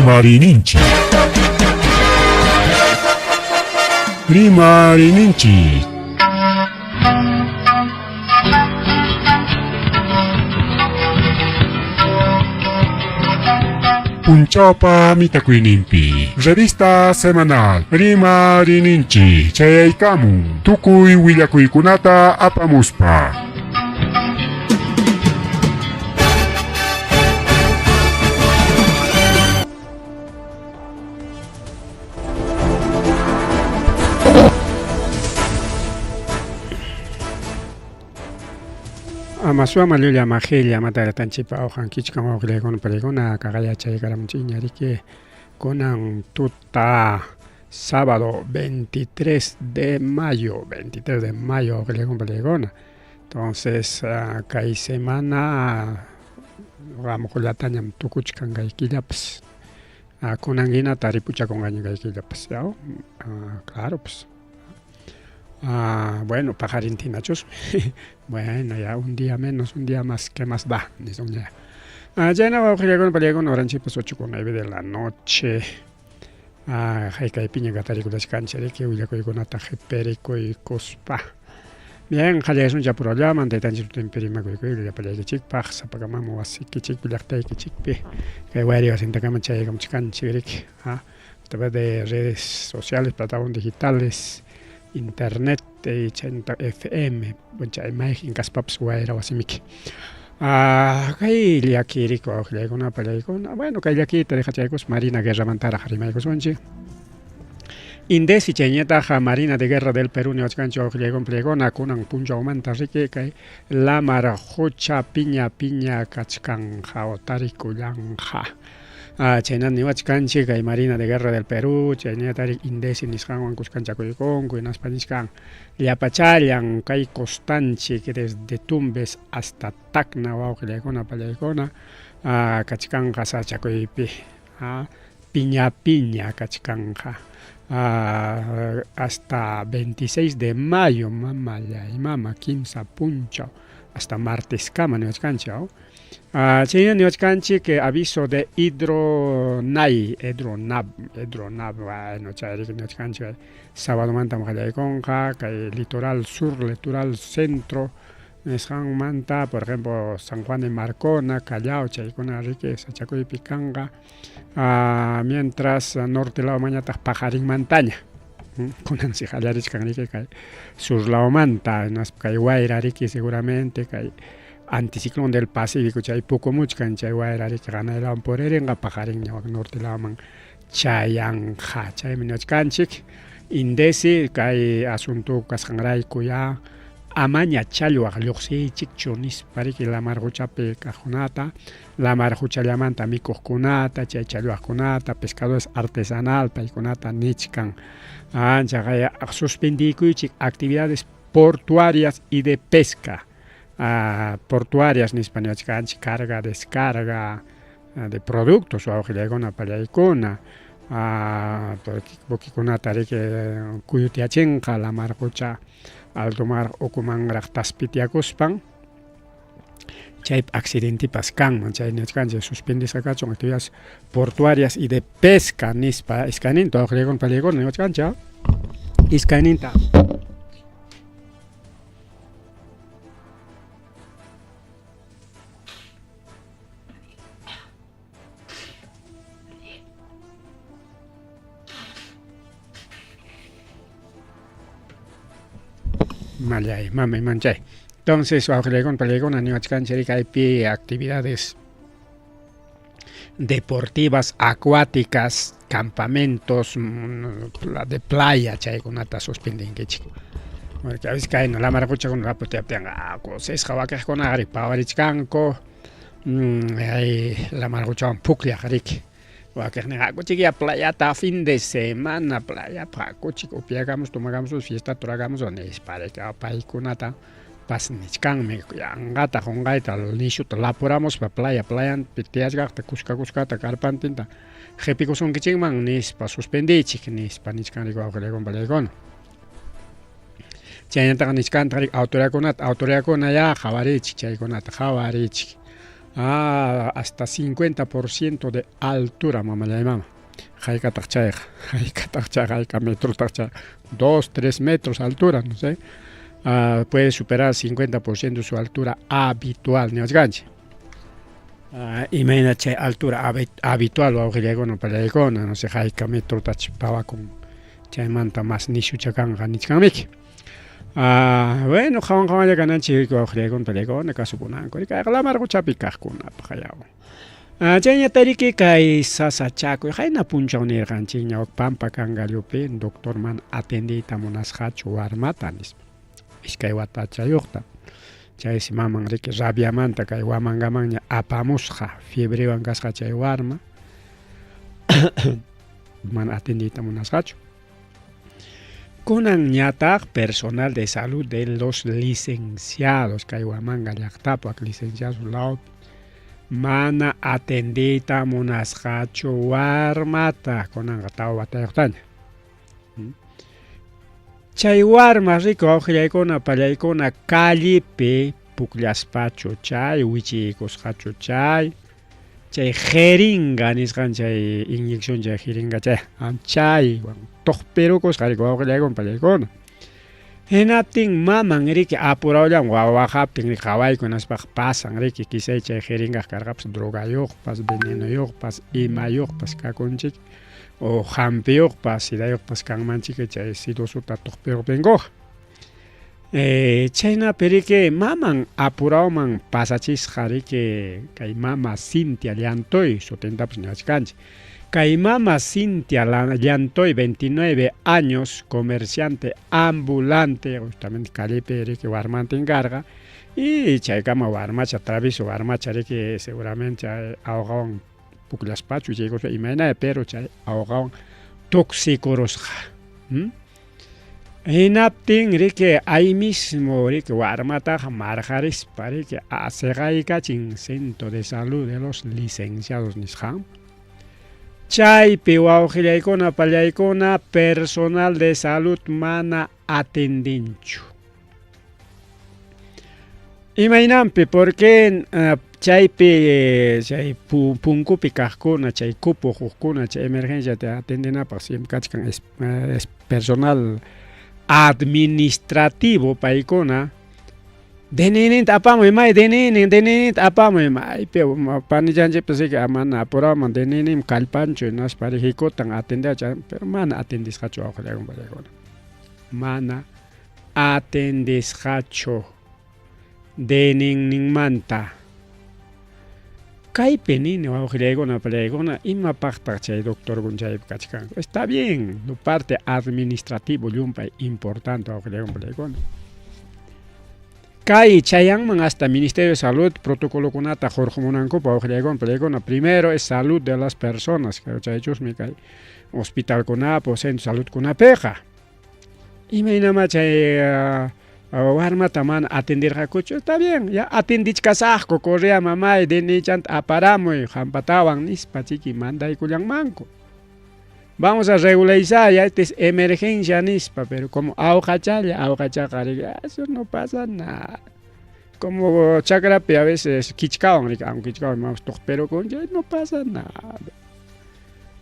Rimarininchik. Rimarininchik. Punchawpa mitakuyninpi revista semanal Rimarininchik chayaykamun tukuy willakuykunata apamuspa. Ama suama llulla majilla mataratanchipa awqan kichkan wawqillaykuna paykuna kaqaya chaykaramunchikña riki kunan tuta sábado 23 de mayo 23 de mayo wawqillaykuna paykuna entonces kay semana ramuqllatañam tukuchkan kay killapas kunan hina taripuchakunqaña kay killapas yaw claro pues bueno paqarintinachusmi bueno ya un día menos un día más qué más da nisunña chayna wawqillaykuna pallaykuna horanchikpas ocho con nueve de la noche haykaypiña katarikullachkanchik riki willakuykunata qhiperikuykuspa bien qallaysunchik apurallaman taytanchik sutinpi rimakuykuy llapallaykichikpaq sapakamam wasikichikpi llaqtaykichikpi kay wayri wasintakama chayaykamuchkanchik riki a través de redes sociales plataformas digitales internet chaynata FM chay mayqin kaspapas wayra wasimiki kay llaki riki wawqillaykuna pallaykuna bueno kay llakiyta dejachaykus Marina Guerramantaraq rimaykusunchik Indesi chayñataq Marina de Guerra del Perú niwachkanchik wawqillaykuna pallaykuna kunan punchawmanta riki kay lamar qucha piña piña kachkanja o tarikullanqa chaynata niwachkanchik kay Marina de Guerra del Perú chaynataq Indesi nisqanwan kuskanchakuykunku hinaspa nichkan llapachallan kay costanchik desde Tumbes hasta Tacna wawqillaykuna pallaykuna kachkanqa sachakuypi piña piña kachkanqa hasta 26 de mayo mamallay mama kimsa punchaw hasta marteskama niwachkanchik chayna niwachkanchik aviso de hidronay hidronab hidronab bueno chayriki niwachkanchik sabadomantam qallaykunqa kay litoral sur litoral centro nisqanmanta por ejemplo San Juan de Marcona Callao chaykuna riki sachakuypi kanqa mientras norte lawmanñataq paqarinmantaña kunansi qallarichkan riki kay sur lawmanta hinaspa kay wayra riki seguramente kay anticiclón del Pacífico chay pukumuchkan chay wayra riki hanay lawman puririnqa paqarinña wak norte lawman chayanqa chaymi niwachkanchik Indesi kay asunto kasqanrayku ya amaña challwaq lluqsiychikchu nispa riki lamar quchapi kaqkunata lamar quchallamanta mikuqkunata chay challwaqkunata pescadores artesanal paykunata nichkan ancha suspendiykuychik actividades portuarias y de pesca portuarias nispa niwachkanchik carga descarga de productos wawqillaykuna pallaykuna buquikunata riki kuyutyachinqa lamar qucha alto mar ukumanraq taspityakuspan chaypi accidentipas kanman chay niwachkanchik suspendisqa kachun actividades portuarias y de pesca nispa iskayninta wawqillaykuna pallaykuna niwachkanchik iskayninta. Mallay, mamay, manchay. Entonces, wawqillaykuna, pallaykuna niwachkanchik kaypi actividades deportivas acuáticas, campamentos de playa chaykunata suspendinkichik. Porque a veces kayna lamar quchakuna rapu tiyaptinqa kusisqa wakiqkuna ari pawarichkanku ay lamar quchawan pukllaq riki. Wakiqninqa hakuchikya playata fin de semana playapaq hakuchik upyakamus tomakamus fiestata rurakamus nispa riki paykunata pas nichkanmi yanqata qunqayta nishuta lapuramuspa playa playanpi tiyachkaqta kuska kuskata karpantinta qhipikusunkichikman nispa suspendiychik nispa nichkan riki wawqillaykuna pallaykuna. Chaynataqa nichkantaq riki autoridadkunata autoridadkuna ya qhawariychik chaykunata qhawariychik. Ah, hasta 50% de altura, mamallay mama. Haykataq chayqa, haykataq chayqa, hayka metrotaq chayqa, 2, 3 metros altura, no sé. Ah, puede superar 50% su altura habitual, niwachkanchik. Ah, imayna chay altura habitual wawqillaykuna pallaykuna, no sé, hayka metrotach pawakun chaymanta mas nishucha kanqa nichkanmiki. Ah, bueno, qhawan qhawanlla kananchik wawqillaykuna pallaykuna kasukunanku. Kayqa lamar quchapi kaqkunapaq yaw. Ah, chayñatariki kay sasachakuy qayna punchaw nirqanchikña wak Pampa Kangallupi doctor mana atendiyta munasqachu warmata nispa. Iskay watachayuqta. Chaysi maman riki rabiamanta kay Huamangamanña apamusqa fiebrewan kasqa chay warma. Mana atendiyta munasqachu. Kunanñataq personal de salud de los licenciados kay Huamanga llaqtapaq licenciados lawpi mana atendiyta munasqachu warmata kunanqa tawa watayuqtaña. Chay warma riku wawqillaykuna pallaykuna callepi pukllaspachu chay wichiykusqachu chay chay jeringa nisqan chay inyección chay jeringa chay chaywan tuqpirukusqa riku wawqillaykuna pallaykuna. Hinaptin maman riki apurawllan wawaqaptin riki qawayku hinaspaqa pasan riki quizá chay jeringaq karqapas drogayuqpas venenoyuqpas imayuqpas kakunchik o hampiyuqpas sidayuqpas kanmanchik chay sidusuta tuqpiruqtinkuqa. Chaynapi riki maman apurawman pasachisqa riki kay mama Cintia Llantoy sutintapas niwachkanchik. Kay mama Cintia Llantoy 29 años comerciante ambulante justamente callepi riki warmantin karqa y chaykama warmacha travieso warmacha riki seguramente awqawan pukllaspachu chaykuspa imayna pero chay awqawan tuksikurusqa. Hinaptin riki ahí mismo riki warmataqa marqarispa riki seqaykachin centro de salud de los licenciados nisqan. Chaypi wawqillaykuna pallaykuna personal de salud mana atendinchu. Imaynanpi porque chaypi chay punkupi kaqkuna chay cupo hukkuna chay emergencia atendenapaq siempre kachkan es personal administrativo paykuna DNIninta apamuy may DNInin DNIninta apamuy maypi panichanchikpas riki mana apurawman DNInin kallpanchu hinaspa hikutan atendea pero mana atendisqachu wawqillaykuna pallaykuna. Mana atendisqachu DNIninmanta. Kaypi nini wawqillaykuna pallaykuna imapaqtaq chay doctorkuna chaypi kachkanku. Está bien, lo parte administrativo llumpay importante wawqillaykuna pallaykuna. Kay chayanman hasta Ministerio de Salud protocolokunata hurqumunankupaq wawqillaykuna pallaykuna. Primero es salud de las personas, chaychusmi kay hospitalkunapi o centro de saludkunapiqa. Imaynama chay warmata mana atendirqakuchu, está bien, ya atendichkasaqku correa mamay DNIchanta aparamuy hampatawan nispa chiki mandaykullanmanku. Vamos a regularizar, ya esta es emergencia nispa, pero como awqachalla, awqachaqa riki, eso no pasa nada. Como chakrapi a veces kichkawan riki, aunque kichkawan mamas tuqpirukunchik, no pasa nada.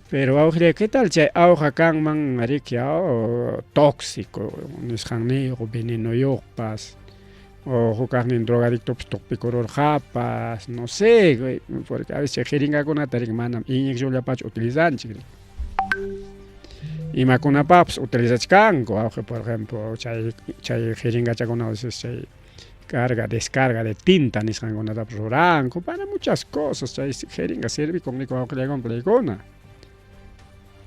Pero wawqillay, ¿qué tal chay awqa kanman riki tóxico nisqanniyuq, venenoyuqpas o huk kaqnin drogadictopas tuqpikururqapas, no sé, porque a veces chay jeringakunata riki manam inyeccionllapachu utilizanchik. Imakunapaqpas utilizachkanku, wawqi, por ejemplo, chay chay jeringachakuna a veces chay carga, descarga de tinta nisqankunatapas ruranku para muchas cosas chay jeringa servikun niku wawqillaykuna pallaykuna.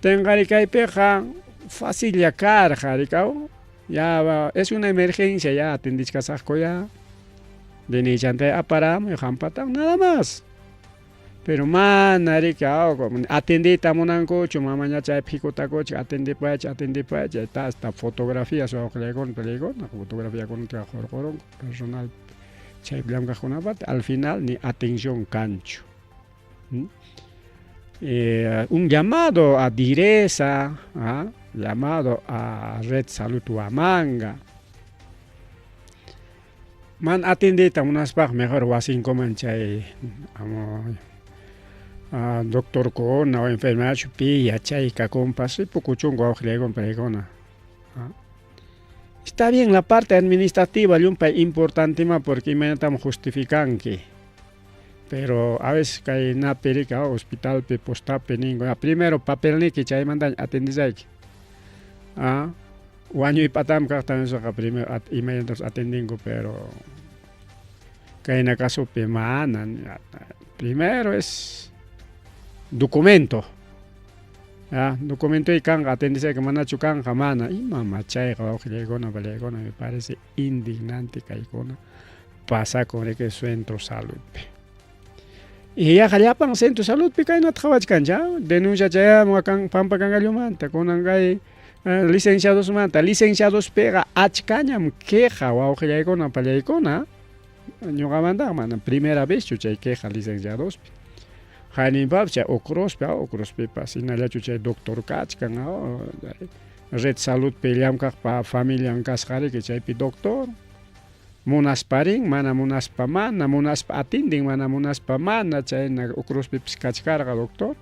Tinqari kaypiqa facilla karqa rikaw ya es una emergencia ya atendichkasaqku ya DNIchanta aparamuy hampatawan nada más. Pero mana riki atendiyta munankuchu mamaña chaypi hikutakuchik atendipaychik atendipaychik hasta fotografías wawqillaykuna pallaykuna fotografiakunata hurqurunku personal chaypi llamkaqkunapata al final ni atención kanchu. Un llamado a Diresa, llamado a Red Salud Huamanga. Mana atendeyta munaspaqa mejor wasinkuman chay doctorkuna o enfermerachu pi yachay kakunpas ripukuchunku wawqillaykuna paykuna. Está bien la parte administrativa llumpay importantima porque imaynatam justificanki. Pero a veces kay napi riki hospitalpi postapi ninku primero papelniki chaymantaña atendesayki. Wañuy patam kaqta nispaqa primero imaynatas atendinku pero kayna casopi mana primero es documento. Ya, documentoy kanqa atendesayki manachu kanqa mana ima machayqa wawqillaykuna palaykuna me parece indignante kaykuna pasakun riki centro saludpi. Y yaqa llapan centro saludpi kaynata qhawachkanchik denuncia chayamun kan Pampa Cangallomanta kunan kay licenciadosmanta licenciadospiqa achkañam queja wawqillaykuna pallaykuna ñuqamantaqa mana primera vezchu chay queja licenciadospi hayninpapas chay Ucrospi Ucrospipas hinallachu chay doctor kachkan red saludpi llamkaqpa familian kasqariki chaypi doctor munaspa rin mana munaspa mana munaspa atindin mana munaspa mana chayna Ucrospipis kachkarqa doctor.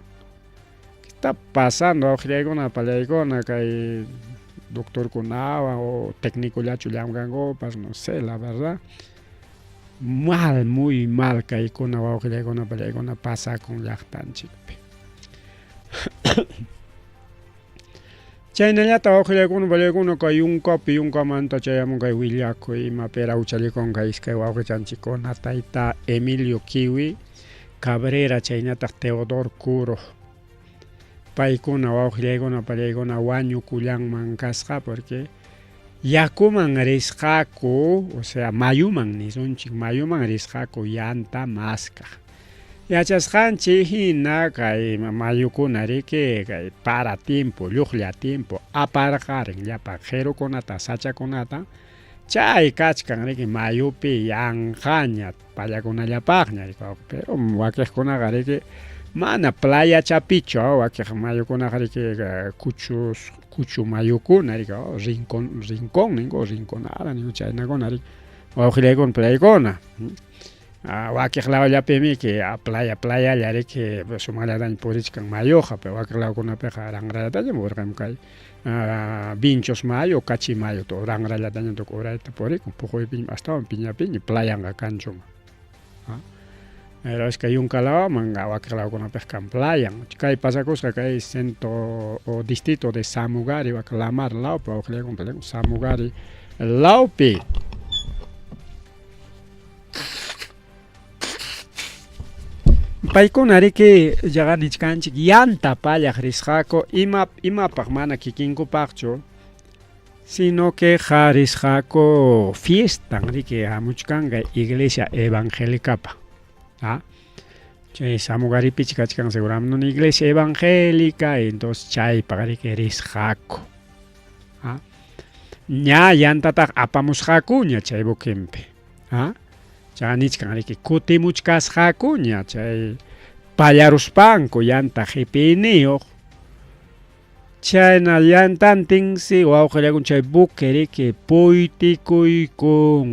¿Qué está pasando wawqillaykuna pallaykuna kay doctorkunawan o técnicollachu llamkankupas no sé la verdad mal muy mal kaykuna wawqillaykuna pallaykuna pasakun llaqtanchikpi. Chaynallata wawqillaykuna pallaykuna kay yunkapi yunkamanta chayamun kay willakuy imapira huchallikunqa iskay wawqichanchikkuna tayta Emilio Kiwi Cabrera chaynataq Teodor Curo paykuna wawqillaykuna pallaykuna wañukullanman kasqa porque yakuman risqaku o sea mayuman nisunchik mayuman risqaku yanta maskaq yachasqanchik hina kay mayukuna riki kay para tiempo lluqlla tiempo aparqarin llapa qirukunata sachakunata chay kachkan riki mayupi yanqaña pallakunallapaqña pero wakiqkunaqa riki mana playachapichu wakiq mayukunaqa riki kuchus kuchu mayukuna riki rincón rincón ninku rinconada ninku chaynakuna riki wawqillaykuna playkuna wakiq lawllapimiki playa playalla riki sumaqllataña purichkan mayuqa pero wakiq lawkunapiqa ranrallataña purqan kay Vinchos mayu Cachi mayu ranrallataña tukuy urayta purikun puquypiña astawan piñapiña playanqa kanchu. Pero es que yunka lawaman wakiq lawkunapiqa kan playan kay pasakusqa kay centro o distrito de Samugari wak Lamar lawpi wawqillaykuna Samugari lawpi. Paykuna riki yaqa nichkanchik yanta pallaq risqaku ima imapaq mana kikinkupaqchu sino que risqaku fiestan riki hamuchkanqa iglesia evangélicapa chay Samugaripichi kachkan seguramente una iglesia evangélica entonces chaypaq riki risqaku ña yantataq apamusqakuña chay buquenpi chaqa nichkan riki kutimuchkasqakuña chay pallaruspanku yanta qipiyniyuq chayna llantantinsi wawqillakuna chay buque riki puytikuykun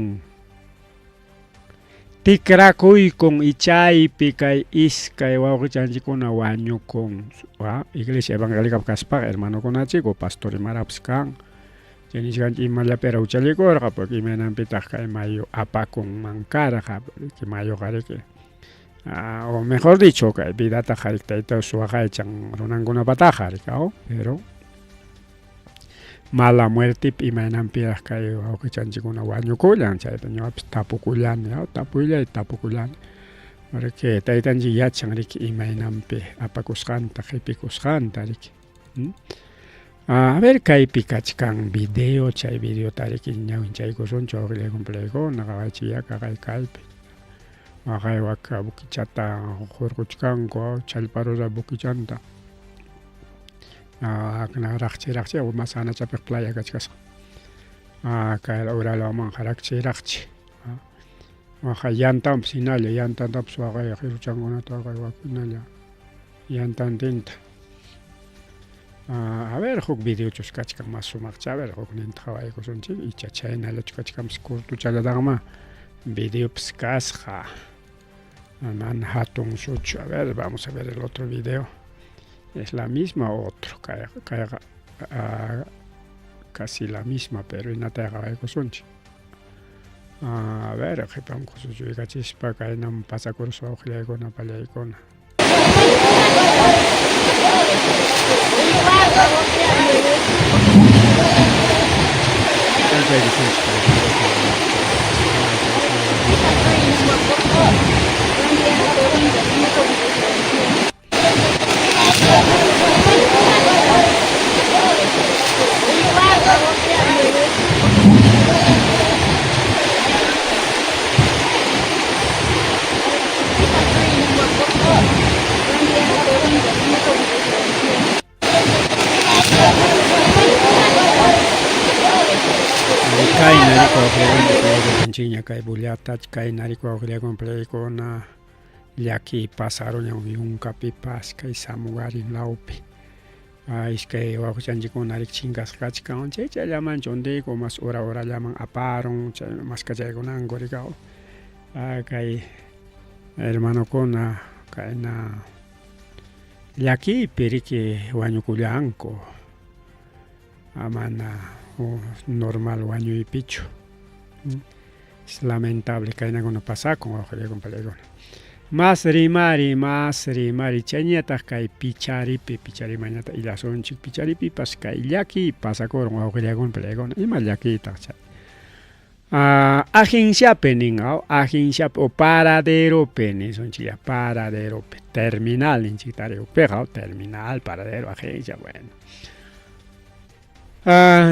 tikrakuykun y chaypi kay iskay wawqichanchikkuna wañukun iglesia evangélica kaspaqa hermanokunachik o pastor imarapas kan chay nishkanchik imallapira huchallikurqa porque imaynanpitaq kay mayu apakunman karqa mayuqa riki o mejor dicho kay vidataqa riki tayta Dios waqaychan runankunapataqa riki pero mala muertepi imaynanpiraq kay wawqichanchikkuna wañukullan chayta ñuqapis tapukullani tapuylay tapukullani porque taytanchik yachan riki imaynanpi apakusqanta qipikusqanta riki. A ver kaypi kachkan video chay videota riki ñawinchaykusunchik wawqillaykuna palaykuna qawaychikyá kaqay kaypi waqay waka buquichata hurquchkanku challparura buquichanta raqchi raqchi mas anachapiq playa kachkasqa kay uralawmanqa rakchi rakchi waqa yantanpas hinalla yantantapas waqay qiruchankunata waqay hinalla yantantinta. A ver huk videochus kachkan mas sumaqcha a ver hukninta qhawaykusunchik icha chaynallachu kachkanpas kurtuchallataqma Videopas kasqa. Mana hatun suchu. A ver, vamos a ver el otro video. Es la misma otro. Kayqa casi la misma, pero inatayqa qawaykusunchik. A ver, qhipan kusuchuykachispa kaynam pasakuruspa wawqillaykuna pallaykuna. Kayna rikuwawqillaykuna kay bullata kayna rikuwawqillaykuna palaykuna llaki pasaruñan yunkapipas kay Samugari lawpi. Iskay wawqichanchikkuna riki chinkasqa kachkan chay chayllamanchu undiyku mas ura urallaman aparun chay maskachaykunanku rikaw kay hermanokuna kayna llakiypi riki wañukullanku mana normal wañuypichu. Es lamentable kaynakuna pasakun wawqillaykuna palaykuna. Mas rimari, mas rimari chayñataq kay picharipi, picharimañata illasunchik, picharipipas kay llakiy pasakurun wawqillaykuna palaykuna. Ima llakiytaq chay? Agenciapi nin, agenciapi o paraderopi nisunchik paraderopi, terminal ninchik tarikupiqa, terminal, paradero, agencia, bueno.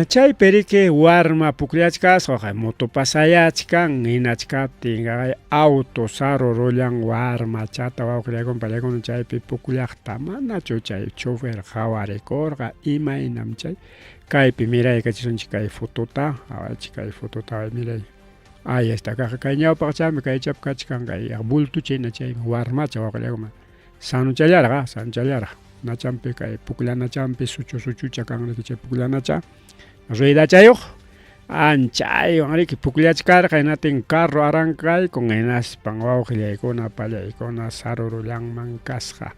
Chaypi riki warma pukllachkasqa motopas sayachkan hinachkaptin auto sarurullan warmachata wawqillaykuna pallaykuna chaypi pukllaqta manachu chay chofer qhawarikurqa imaynam chay kaypi miraykachisunchik kay fotota awachik kay fotota miray ahí está kaq kay ñawpaqchami kaychapi kachkan kay bultucha hina chay warmacha wawqillaykuna sanuchallarqa sanuchallarqa nachanpi kay pukllanachanpi suchu suchucha kan riki chay pukllanacha ruedachayuq anchaywan riki pukllachkarqa hinatin carro arrancaykun hinaspan wawqillaykuna pallaykuna sarurullanman kasqa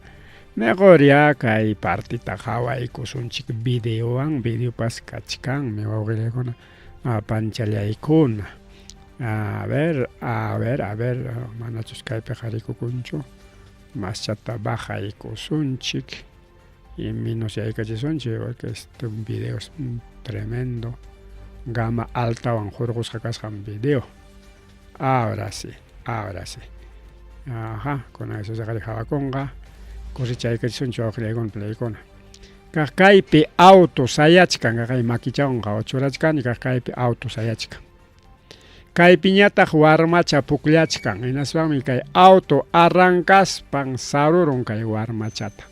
mejor ya kay partita qhawaykusunchik videowan videopas kachkanmi wawqillaykuna panchallaykuna a ver a ver a ver manachus kaypiqa rikukunchu maschata bajaykusunchik y menos yaykachisunchik porque este video es un tremendo gama altawan hurqusqa kasqan video. Ahora sí, ahora sí. Ajá, con eso se hawakunqa cosechaykachisunchik wawqillaykuna palaykuna. Kaq kaypi auto sayachkan, kay makichawan qhawachurachkani kaq kaypi auto sayachkan. Kaypiñataq warmacha pukllachkan, hinaspanmi kay auto arrancaspan sarurun kay warmachata.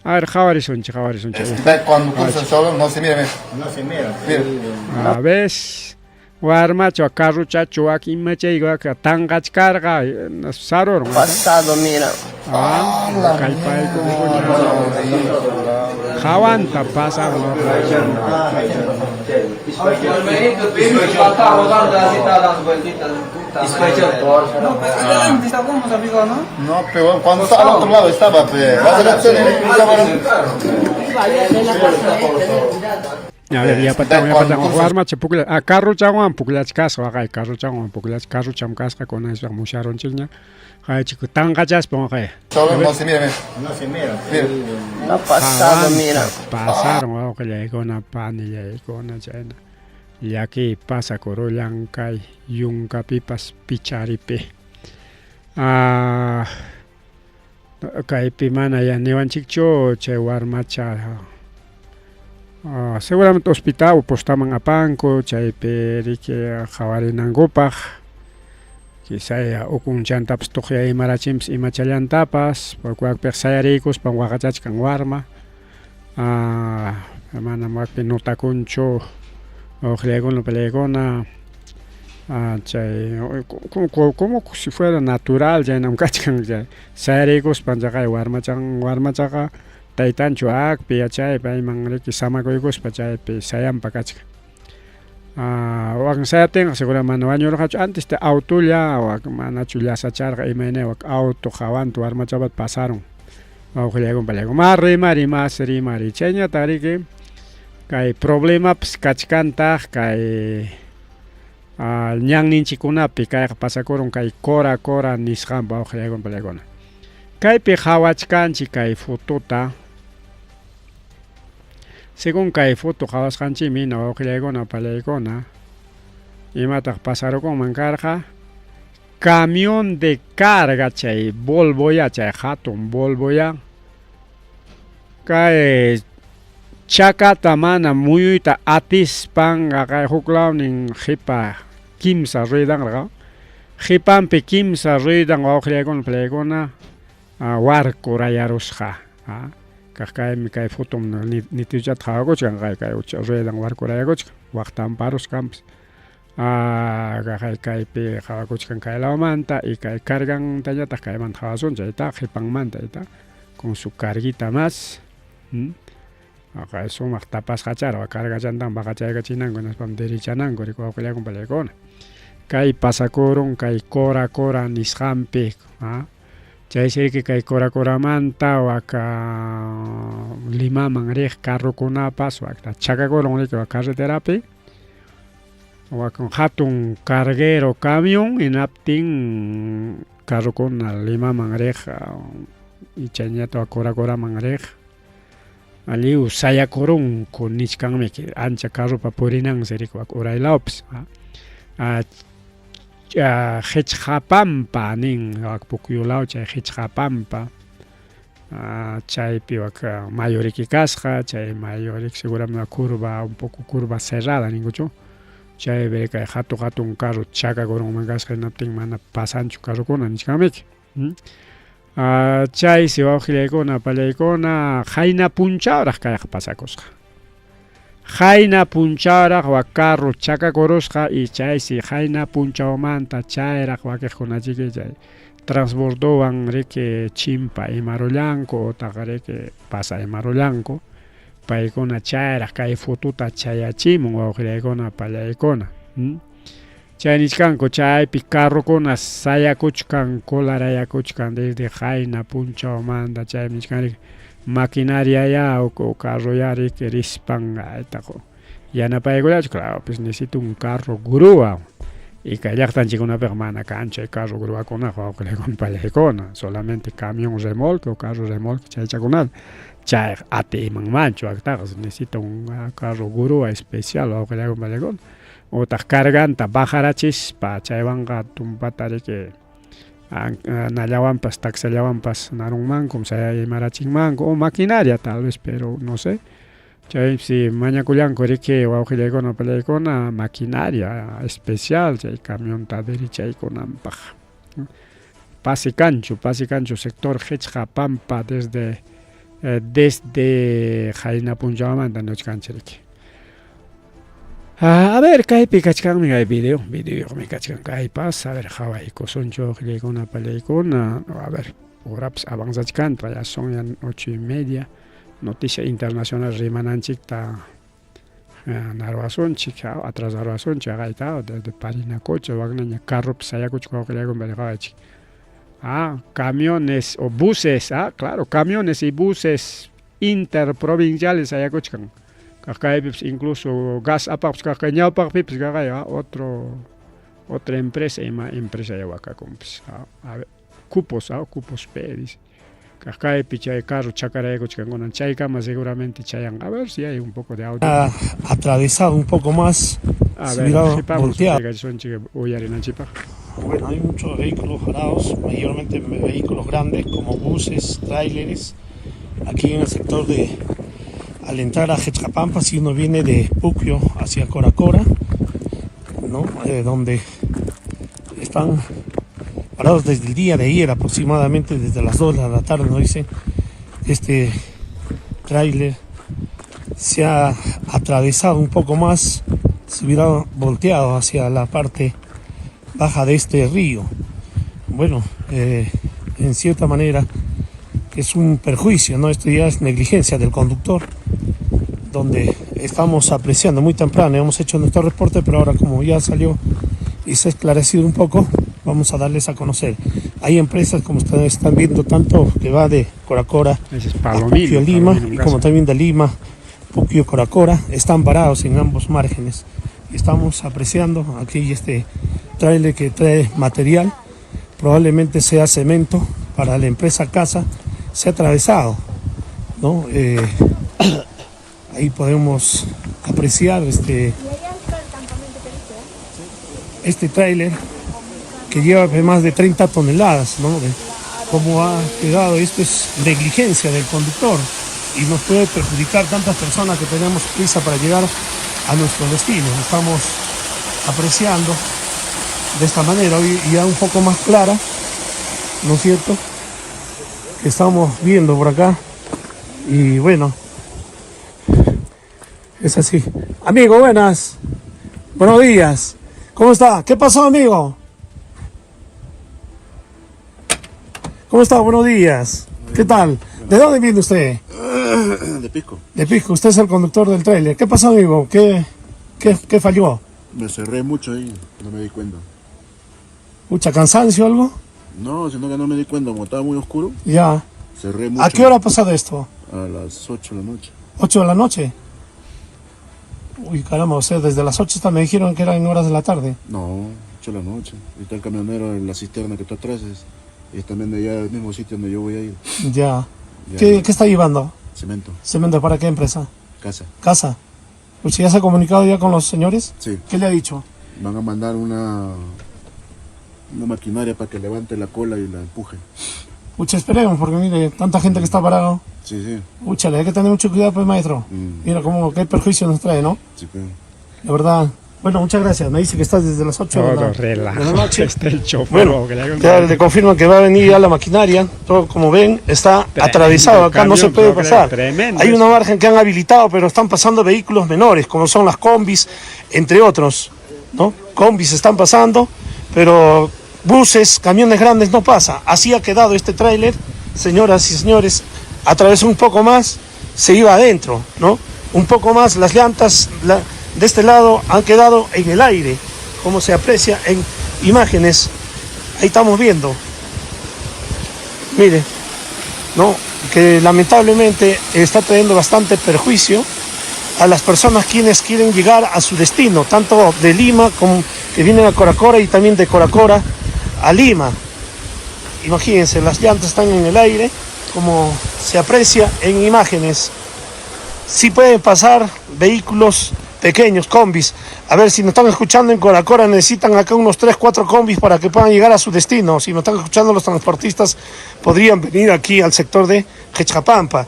A ver, qhawarisunchik, qhawarisunchik. Cuando cruza solo no se mira, mira. No se mira. Mira. A ver, warmacha carruchachu wak imachay wak tanqachkarqa sarurun. Pasado, mira. Kallpaykunkuña. Qhawanta pasan. No, pues adelante estábamos, amigo, ¿no? No, pero cuando estaba al otro lado estaba, pues. Las elecciones estaban. A ver, yapatan, yapatan. Warmacha puklla, carruchawan pukllachkasqa, waqay carruchawan pukllach, carrucham kasqa kunaspa musharunchikña. Qaychiku tanqachaspa waqay. Solo no se mira, mira. No se mira. Mira. No pasado, mira. Pasaron wawqillaykuna, panillaykuna, chayna. Llakiy pasakurullan kay yunkapipas picharipi. Kaypi mana ya niwanchikchu chay warmacha seguramente hospital o postaman apanku chaypi riki qhawarinankupaq quizá ukunchantapas tuqyaymarachinpas imachallantapas porque wakpiqa sayariykuspan waqachachkan warma manam wakpi notakunchu wawqillaykuna palaykuna chay como si fuera natural chaynam kachkan chay sayariykuspan chaqay warmachan warmachaqa taytanchu akpi yachay payman riki samakuykuspa chaypi sayanpa kachkan. Wakin sayaptinqa segura mana wañurqachu antes te autolla wak manachu llasacharqa imayna wak auto qawanta warmachapata pasarun wawqillaykuna pallaykuna ma rimari mas rimari chayñataq riki kay problemapas kachkantaq kay ñanninchikkunapi kayqa pasakurun kay Cora Cora nisqanpa wawqillaykuna pallaykuna kaypi qawachkanchik kay fotota. Según kay foto qawasqanchikmi hina wawqillaykuna pallaykuna imataq pasarukunman karqa camión de carga chay Volvoya chay hatun Volvoya kay chakata mana muyuyta atispan kay huklawnin qipa kimsa ruedanraq qipanpi kimsa ruedan wawqillaykuna pallaykuna warkurayarusqa kaq kaymi kay fotom nitichata qawakuchkan kay kay ruedan warkurayakuchkan waqtamparusqanpas kaqay kaypi qawakuchkan kay lawmanta y kay cargantañataq kaymanta qawasun chayta qipanmanta ayta con su carguita más kay sumaq tapasqachara cargachantan baqachaykachinanku hinaspam derechananku riki wawqillaykuna pallaykuna kay pasakurun kay Cora Cora nisqanpi chaysi riki kay Cora Coramanta waka Limaman riq carrokunapas wakta chakakurun riki wak carreterapi wakan hatun carguero camión hinaptin carrokuna Limaman riq ichañataq Cora Coraman riq lliw sayakurunku nichkanmi ancha carropa purinansi riki wak uraylawpis Qhichqapampa nin wak Pukyulaw chay Qhichqapampa chaypi wak mayu riki kasqa chay mayu riki seguramente curva un poco curva cerrada ninkuchu chaypi kay hatun hatun carro chakakurunman kasqa hinaptin mana pasanchu carrokuna nichkanmiki chaysi wawqillaykuna pallaykuna qayna punchawraq kayqa pasakusqa qayna punchawraq wak carro chakakurusqa y chaysi qayna punchawmanta chayraq wakiqkunachiki chay transbordowan riki chimpa imarullanku utaq riki pasa imarullanku paykuna chayraq kay fotota chayachimun wawqillaykuna pallaykuna chay nichkanku chaypi carrokuna sayakuchkan colarayakuchkan desde qayna punchawmanta chaymi nichkan riki maquinaria ya o carro ya riki rispan aytaqu yanapaykullachu claro pues necesito un carro grúa y kay llaqtanchikkunapiqa mana kanchu chay carro gruakunaqa wawqillaykuna pallaykuna solamente camión remolque o carro remolque chaychakunata chayqa atiymanmanchu waktaqa necesita un carro grúa especial wawqillaykuna pallaykuna utaq carganta bajarachispa chaywanqa tumpata riki nallawanpas taksallawanpas narunmankum sayamarachinmanku o maquinaria tal vez pero no sé chaysi mañakullanku riki wawqillaykuna pallaykuna maquinaria especial chay camionta derechaykunanpaq pase cancho sector Qhichqapampa desde desde qayna punchawmanta nichkanchik riki a ver kaypi kachkanmi kay video videoyuqmi kachkan kaypas a ver qhawaykusunchu wawqillaykuna pallaykuna a ver horapas avanzachkantaq ya son ya 8:30 noticia internacional rimananchikta narwasunchik atrasarwasunchik haqayta desde Parinacocha waknaña carropi sayakuchka wawqillaykuna qhawaychik camiones o buses claro camiones y buses interprovinciales sayakuchkan kaq kaypipas incluso gas apaqpas kaq kay ñawpaqpipas kaqay otro otra empresa ima empresa ya wakakunpas a ver cupos cupos P dice kaq kaypi chay carro chakaraykuchkankuna chaykama seguramente chayan a ver si hay un poco de audio ha atravesado un poco más a se ver hubiera volteado. Uyarinanchikpaq. Bueno, hay muchos vehículos varados, mayormente vehículos grandes como buses, tráileres, aquí en el sector de, al entrar a Qhichqapampa, si uno viene de Puquio hacia Coracora, ¿no? Donde están parados desde el día de ayer, aproximadamente desde las 2 de la tarde, nos dicen, este tráiler se ha atravesado un poco más, se hubiera volteado hacia la parte baja de este río. Bueno, en cierta manera es un perjuicio, ¿no? Esto ya es negligencia del conductor, donde Estamos apreciando muy temprano, hemos hecho nuestro reporte, pero ahora como ya salió y se ha esclarecido un poco, vamos a darles a conocer. Hay empresas, como ustedes están viendo, tanto que va de Coracora Ese es a Palomino, Puquio, Lima, Palomino, y como también de Lima, Puquio, Coracora, están parados en ambos márgenes. Estamos apreciando aquí este tráiler que trae material, probablemente sea cemento para la empresa Casa, se ha atravesado, ¿no? Ahí podemos apreciar este tráiler que lleva más de 30 toneladas, ¿no? De cómo ha quedado. Esto es negligencia del conductor y nos puede perjudicar tantas personas que tenemos prisa para llegar a nuestro destino. Estamos apreciando de esta manera, hoy ya un poco más clara, ¿no es cierto?, que estamos viendo por acá. Y bueno, es así. Amigo, buenas. Buenos días. ¿Cómo está? ¿Qué pasó, amigo? ¿Cómo está? Buenos días. ¿Qué tal? ¿De dónde viene usted? De Pisco. De Pisco. Usted es el conductor del tráiler. ¿Qué pasó, amigo? ¿Qué falló? Me cerré mucho ahí, no me di cuenta. ¿Mucha cansancio o algo? No, sino que no me di cuenta, como estaba muy oscuro. Ya. Cerré mucho. ¿A qué hora ha pasado esto? A las 8 de la noche. ¿8 de la noche? Uy, caramba, o sea, desde las 8 hasta me dijeron que eran horas de la tarde. No, 8 de la noche. Y está el camionero en la cisterna que está atrás, es también de allá del mismo sitio donde yo voy a ir. Ya. Ya. ¿Qué está llevando? Cemento. ¿Cemento para qué empresa? Casa. Casa. Pues ya se ha comunicado ya con los señores. Sí. ¿Qué le ha dicho? Van a mandar una maquinaria para que levante la cola y la empuje. Pucha, esperemos, porque mire, tanta gente que está parado. Sí, sí. Pucha, le hay que tener mucho cuidado, pues, maestro. Mira cómo, qué perjuicio nos trae, ¿no? Sí, pues. La verdad. Bueno, muchas gracias. Me dice que estás desde las 8 Todo de la relajo. noche. Está el chofer. Bueno, que le haga un- ya le confirman que va a venir ya la maquinaria. Todo, como ven, está Tremendo atravesado. Acá no se camión, puede no creo, pasar. tremendo Hay una eso. margen que han habilitado, pero están pasando vehículos menores, como son las combis, entre otros, ¿no? Combis están pasando, pero buses, camiones grandes no pasa. Así ha quedado este tráiler, señoras y señores. Atravesó un poco más, se iba adentro, ¿no? Un poco más, las llantas de este lado han quedado en el aire, como se aprecia en imágenes. Ahí estamos viendo. Mire, ¿no? Que lamentablemente está trayendo bastante perjuicio a las personas quienes quieren llegar a su destino, tanto de Lima como que vienen a Coracora y también de Coracora a Lima. Imagínense, las llantas están en el aire, como se aprecia en imágenes. Sí pueden pasar vehículos pequeños, combis. A ver, si nos están escuchando en Coracora, necesitan acá unos 3, 4 combis para que puedan llegar a su destino. Si nos están escuchando los transportistas, podrían venir aquí al sector de Quechapampa.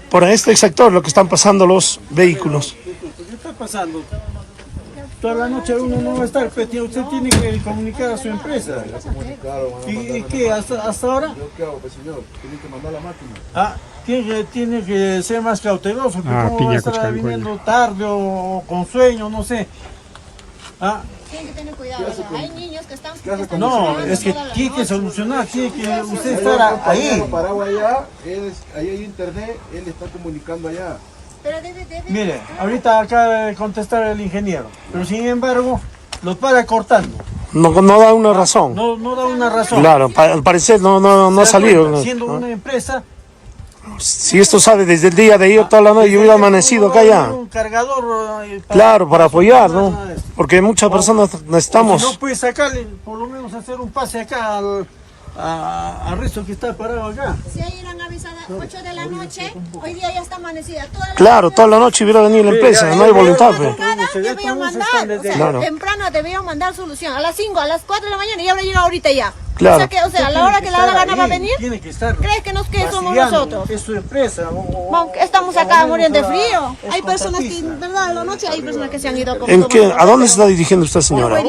Por este sector lo que están pasando los vehículos. ¿Qué está pasando? Toda la noche uno no va a estar, pero usted tiene que comunicar a su empresa. ¿Y qué? ¿Hasta ahora? ¿Yo qué hago, pues, señor? Tienen que mandar la máquina. Ah, tiene que ser más cauteloso, porque Ah, cómo va piña a estar Cochcancoña. viniendo tarde o con sueño, no sé. Ah, Tienen que tener cuidado, ¿verdad? Hay niños que están... ¿Qué hace con no, es que tiene que solucionar, tiene que usted estar ahí. Parado allá, ahí hay internet, él está comunicando allá. Pero debe... Mire, ahorita acaba de contestar el ingeniero, pero sin embargo lo para cortando. No, no da una razón. No, no da una razón. Claro, al parecer no ha ¿Se da salido. cuenta? ¿no? Siendo una empresa. Si esto sabe desde el día de ayer toda la noche, yo hubiera amanecido acá ya. Un cargador. Claro, para apoyar, ¿no? Porque muchas personas necesitamos. O si no puede sacarle, por lo menos hacer un pase acá al resto que está parado acá. Si ahí eran avisadas 8 de la noche, hoy día ya está amanecida. Toda la Claro, toda la noche hubiera venido la empresa, no hay voluntad, pues. Debían mandar, o sea, Claro. temprano debían mandar solución, a las 5, a las 4 de la mañana y ahora llega ahorita ya. Claro. O sea, a la hora que la gana va a venir, Tiene que estar. ¿crees que nos que somos fastidiando? nosotros? Es su empresa. Estamos o acá menos muriendo de frío. es Hay personas que, contratista. verdad, en la noche hay personas que se han ido con ¿En qué, ¿A dónde se está dirigiendo usted, señora?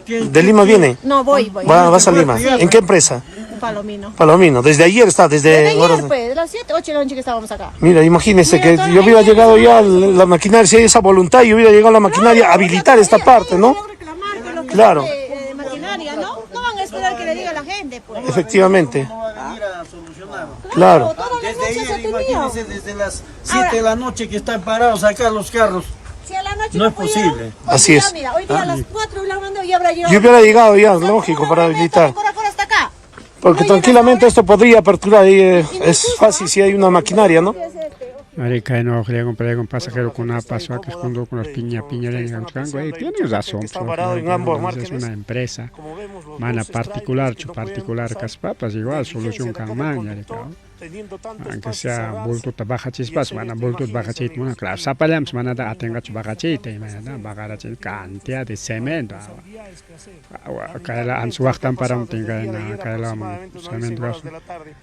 ¿De Lima viene? No, voy. ¿Vas a Lima? ¿En qué empresa? Palomino. Palomino. Desde ayer está, desde... Desde ayer, horas de- pues, de las 7, 8 de la noche que estábamos acá. Mira, imagínese Mira, que toda yo la hubiera gente llegado ya a la maquinaria, si hay esa voluntad, yo hubiera llegado a la maquinaria a habilitar esta parte, ¿no? Reclamar que los que Claro. son de maquinaria, ¿no? No van a esperar que le diga a la gente, pues. Efectivamente. No va a venir a solucionar. Claro. Toda la Desde noche se ayer, ha tenido. imagínense, desde las 7 de la noche que están parados acá los carros. Si a la noche No es pudieron, posible. hoy Así día, es. Mira, hoy día a las 4 la mandó y habrá llegado. Yo hubiera llegado ya, O sea, lógico, una para hora habilitar. de Cora, Cora hasta acá. Porque No tranquilamente llega esto podría aperturar y Y no es justo, fácil ¿ah? si hay una maquinaria, ¿no? Marica, no, con con pasajero con una paso a que con con las piña piña Tiene razón, Está pues, parado en ambos es márgenes. una empresa. Como vemos, los Mana buses, particular, trailers que chu no pueden particular pasar kaspapas, igual negligencia solución de acá del kanman, conductor, yarika. teniendo tanto Aunque espacio sea cerrarse bultuta y bajachispas, hacer mana esto, bultut imagínense, bajachit, amigos, mana, claro, y sapallampas no manata tienen atinqachu bajachita, imaynata bajarachin cantidad de cemento. responsabilidades que hacer. Kayla Lamentablemente, ansuwaqtan lo que ha pasado paramuptin desde el día de kayna ayer, kaylaman aproximadamente unas cemento 6 horas gasto. de la tarde,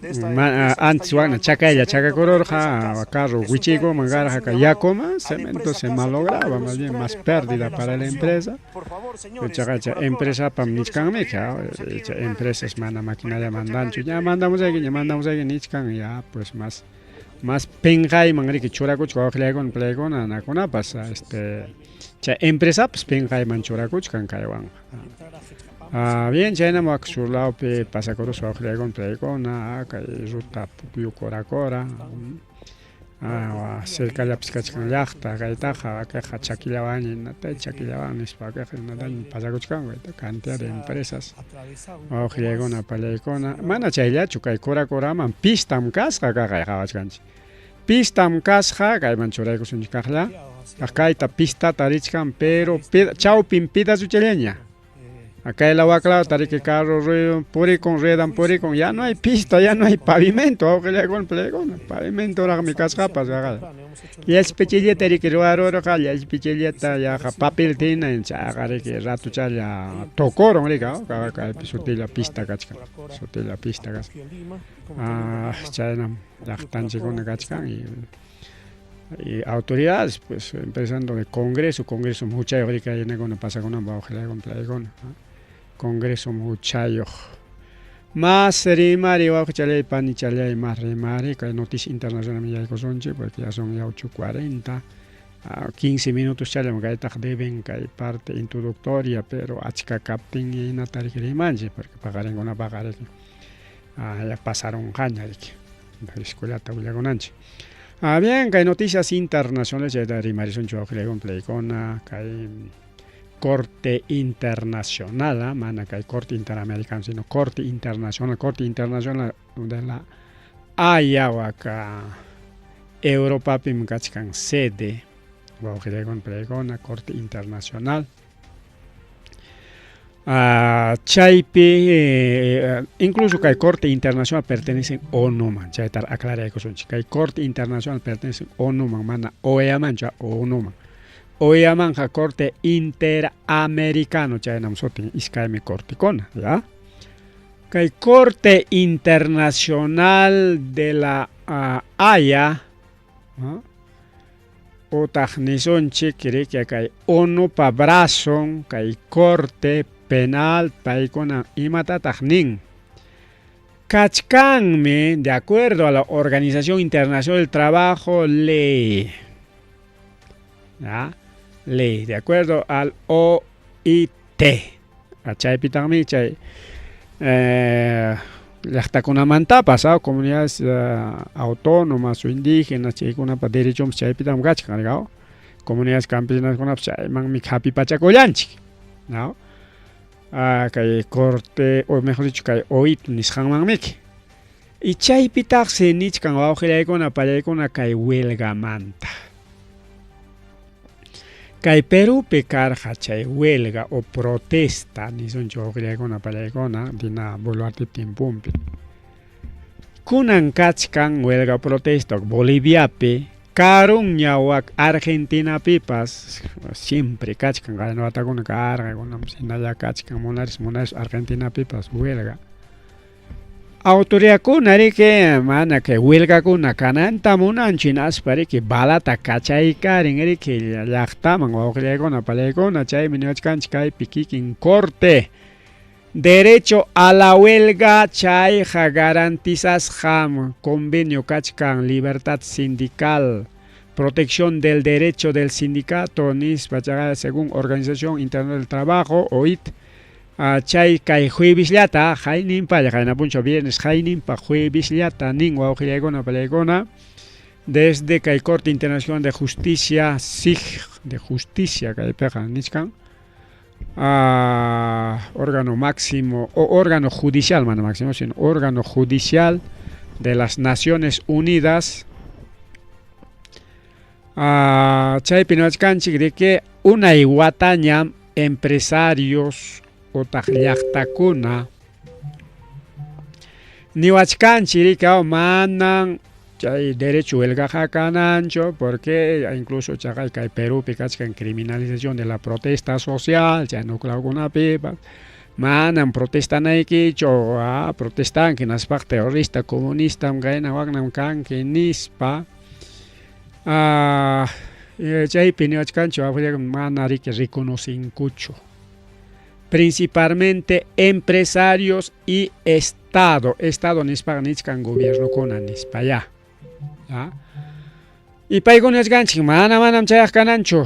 de esta Ma, empresa que antes está wana llevando chakaylla cemento para la chakakururqa empresa Casa. carro Es un wichiykuman tráiler, se karqa hace un kay llamado yakuman a la cemento empresa se Casa que malograba mande más su bien más tráiler para pérdida darle la para la solución. empresa. Por favor, señores Ichaqa de chay Coca-Cola, empresapam señores nichkanmiki, autoridades, estamos aquí en chay el barrio empresas Techo, mana maquinaria Puerto mandanchu, Chacari, ya mandamos aquí, ya mandamos aquí nichkan, ya pues más más pinqayman riki churakuchka waqllaykuna playkuna anakunapas este chay empresapas pinqayman churakuchkan kaywanqa. Ah, bien, chaynam wak sur lawpi pasakuruspa waqllaykuna playkuna kay ruta Puquio Cora Cora. Ah, cercallapis kachkan llaqta kaytaqa kayqa chakillawanña inatay chakillawan nispa kayqa inataña pasakuchkanku kayta cantidad de empresas wawqillaykuna pallaykuna mana chayllachu kay Cora Coraman pistam kasqa kaqay qhawachkanchik pistam kasqa kayman churaykusunchik kaqlla kayta pistata richkan pero chawpin pedazochallaña kayla waklawta riki carro ruido purikun ruedan purikun ya no hay pista ya no hay pavimento wawqillaykuna pallaykuna pavimentoraqmi kasqapas kaqalla llachpichillata riki ruwarurqa llachpichillata yaqa papelta hina chayqa riki ratuchalla tukurun riki kaypi sutilla pista kachkan sutilla pista kasqa chaynam llaqtanchikkuna kachkan y y autoridades pues empezando de congreso congreso huchayuq riki aynakuna pasakunanpaq wawqillaykuna pallaykuna congreso huchayuq más rimari wawqichalay panichalay más rimari kay noticia internacional yaykusunchik porque ya son ya 8:40 15 minutos challam kaytaq deben kay parte introductoria pero achka kaptin hinata riki rimanchik porque paqarinkunapaqa riki ya pasarunqaña riki escuelata willakunanchik. Ah, bien, kay noticias internacionales chayta rimarisunchik wawqillaykuna playkuna kay Corte Internacional, mana kay Corte Interamericana, sino Corte Internacional de la Haya waka Europapim kachkan sede wawqillaykuna playkuna Corte Internacional. Chaypi incluso kay Corte Internacional pertenece ONUman, chayta aclaraykusunchik kay Corte Internacional pertenece ONUman, mana OEAmanchu ONUman. OEAmanja Corte Interamericano chaynam sutin iskaymi cortekuna, ya. Kay Corte Internacional de la Haya, ¿no? Utaq nisunchik riki kay ONUpa brazon kay Corte Penal paykuna imatataq nin. Kachkanmi de acuerdo a la Organización Internacional del Trabajo ley. ¿Ya? Ley, de acuerdo al OIT. Chaypitaqmi chay llaqtakunamantapas comunidades autónomas o indígenas chaykunapa derechonpas chaypitam kachkan, ¿no? Comunidades campesinakunapas chaymanmi hapipachakullanchik, ¿no? Kay corte, o mejor dicho, kay OIT nisqanmanmiki. Y chaypitaqsi nichkan wawqillaykuna pallaykuna kay huelgamanta. Kay Perupi karqa chay huelga o protesta nisunchik wawqillaykuna pallaykuna Dina Boluarte tiemponpi. Kunan kachkan huelga o protesta Boliviapi, karunña wak Argentinapipas siempre kachkan qayna watakuna karqa kunanpas hinalla kachkan munaris munaris Argentinapipas huelga. Autoridadkuna riki mana kay huelgakuna kananta munanchu hinaspa riki balata kachaykarin riki llaqtaman wawqillaykuna pallaykuna chaymi niwachkanchik kaypi kikin corte derecho a la huelga chayqa garantizasqam convenio kachkan libertad sindical protección del derecho del sindicato nispa chayqa según Organización Internacional del Trabajo OIT. Chay kay juevisllata hayninpalla qayna punchaw viernes hayninpa juevisllata nin wawqillaykuna pallaykuna desde kay Corte Internacional de Justicia SIG de Justicia kaypiqa nichkan órgano máximo o órgano judicial mana máximo sino órgano judicial de las Naciones Unidas. Chaypi niwachkanchik de que unay watañam empresarios utaq llaqtakuna niwachkanchik rikaw manan chay derecho huelgaqa kananchu porque incluso chaqay kay Perúpi kachkan criminalización de la protesta social chay nuclawkunapipas manam protestanaykichu protestanki hinaspaq terrorista comunistam kayna waknam kanki nispa. Chaypi niwachkanchu mana riki reconocinkuchu principalmente empresarios y Estado. Estado nispaqa nichkan gobiernokuna nispa ya. Y paykuna niwachkanchik mana manam chayaq kananchu.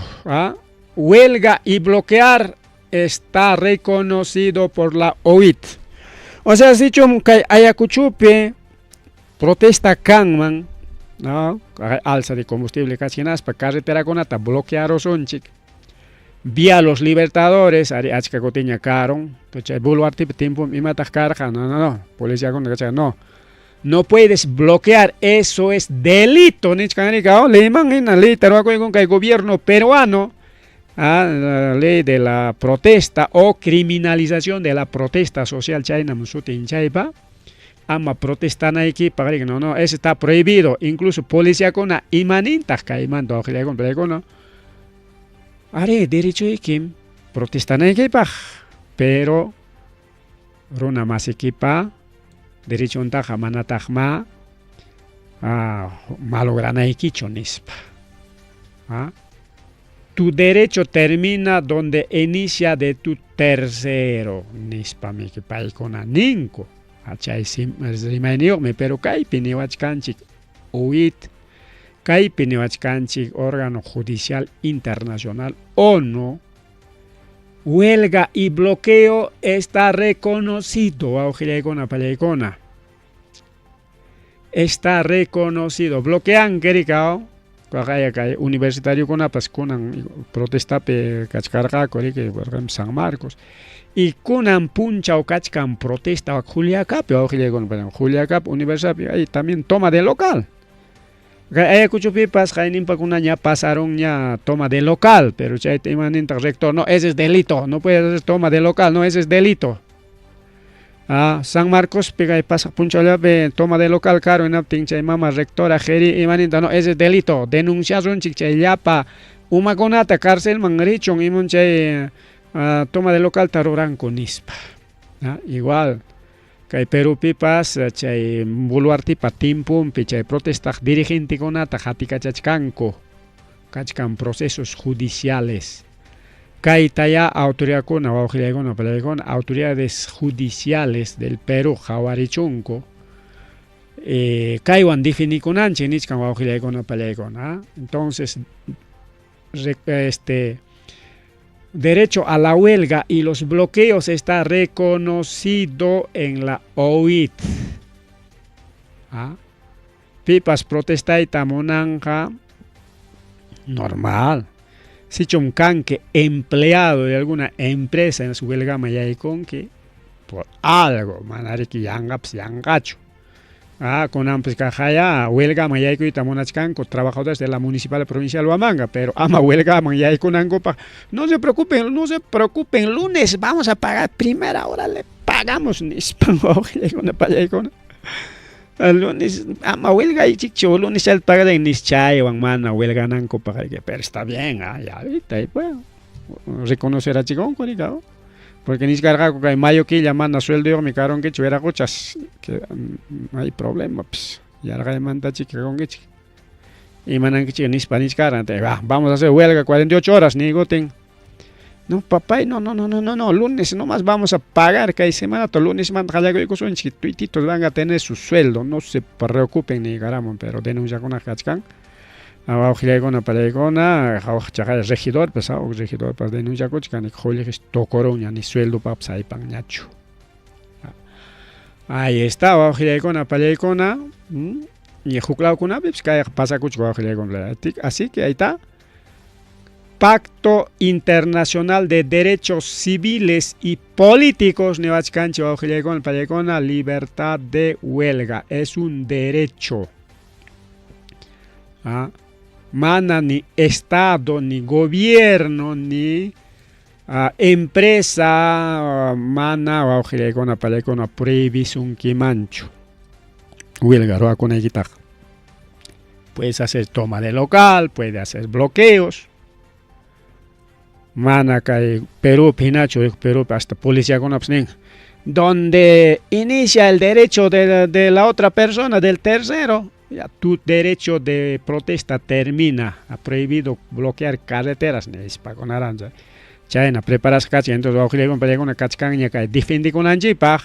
Huelga y bloquear está reconocido por la OIT. O sea, sichum kay Ayacuchopi protesta kanman, ¿no? Alza de combustible kachkinaspa carreterakunata bloquearusunchik. Vía Los Libertadores, ari achka kutiña karon, chay Boluartepi tiempom imataq karqa, no, no, no, policiakuna kachka, no. No puedes bloquear, eso es delito, nichkan rika, leyman hina leyta ruwakuykun kay gobierno peruano, la ley de la protesta o criminalización de la protesta social chaynam sutin chaypa, ama protestanaykipaq riki, no, no, eso está prohibido, incluso policiakuna imanintaq kaymanta wawqillaykuna paykuna, ari derechoykim protestanaykipaq, pero runa masikipa derechontaqa manataqma malogranaykichu nispa. Tu derecho termina donde inicia de tu tercero nispa miki paykuna ninku. Chay rimayniyuqmi, pero kaypi niwachkanchik OIT, kaypi niwachkanchik órgano judicial internacional ONU, huelga y bloqueo está reconocido, wawqillaykuna pallaykuna. Está reconocido. Bloquean kerikao, kaqaya kay universitariokunapas kunan protestapi kachkarqaku riki, por ejemplo, San Marcos. Y kunan punchaw kachkan protesta Juliacapi, wawqillaykuna, pero Juliacapi universidadpi, ahí también toma de local. Ayacuchopipas qayninpakunaña pasaron ña toma de local, pero chayta imanintaq rector, no, ese es delito, no puedes hacer toma de local, no, ese es delito. San Marcos kay pasaq punchawllapi toma de local karu hinaptin chay mama rectora Jeri imaninta, no, ese es delito, denunciasunchik chay llapa umakunata carcelman richun imun chay toma de local ruranku nispa. Igual kay Perúpipas chay Boluartepa tiempompi chay protestaq dirigentekunata qatikachachkanku, kachkan procesos judiciales. Kaytaya autoridadkuna wawqillaykuna pallaykuna autoridades judiciales del Perú qhawarichunku kaywan definikunanchik nichkan wawqillaykuna pallaykuna. Entonces derecho a la huelga y los bloqueos está reconocido en la OIT. Pipas protestayta munanqa normal. Sichum kanki empleado de alguna empresa en su huelgaman yaykunki por algo, manariki yanqapas yanqachu. Kunanpas kaqaya huelgaman yaykuyta munachkanku trabajadores de la Municipal Provincial Huamanga, pero ama huelgaman yaykunankupaq, no se preocupen, no se preocupen, lunes vamos a pagar, primera hora le pagamos nispan wawqillaykuna pallaykuna. Lunes ama huelgaychikchu, lunes ya pagaran nischaywan mana huelganankupaq, pero está bien, ya ahorita, y bueno, reconocerachikun rika, porque nichkarqaku kay mayo killa mana suelduyuqmi karunkichik wiraquchas, que no hay problema, pues, yarqaymanta chikarunkichik. Imanankichik nispa nichkaran, vamos a hacer huelga 48 horas, nigutin. No, papá, no, no, no, no, no, no, lunes nomás vamos a pagar, kay semana, to lunes manta qallariykusunchik, tuititos van a tener su sueldo, no se preocupen ni garamon, pero denunciakuna kachkan. Wawqillaykuna palaykuna hawaq chaqay regidorpas huk regidorpas denunciakuchkan qullqis tukurunña ni sueldopaqpas aypanñachu. Ahí está wawqillaykuna palaykuna y huklawkunapipis kayqa pasakuchkan wawqillaykuna. Así que ahí está. Pacto Internacional de Derechos Civiles y Políticos, niwachkanchik wawqillaykuna palaykuna, libertad de huelga es un derecho. ¿Ah? Mana ni Estado, ni gobierno, ni empresa mana wawqillaykuna palaykuna prohibisunkimanchu huelga ruwakunaykitaqa. Puedes hacer toma de local, puede hacer bloqueos. Mana kay Perúpi hinachu, Perúpi hasta policiakunapas nin, donde inicia el derecho de la otra persona, del tercero, ya tu derecho de protesta termina. Ha prohibido bloquear carreteras, nispakunaranja. Chayna preparasqa kachkan, entonces wawqillaykuna palaykuna kachkanña kay defendikunanchikpaq.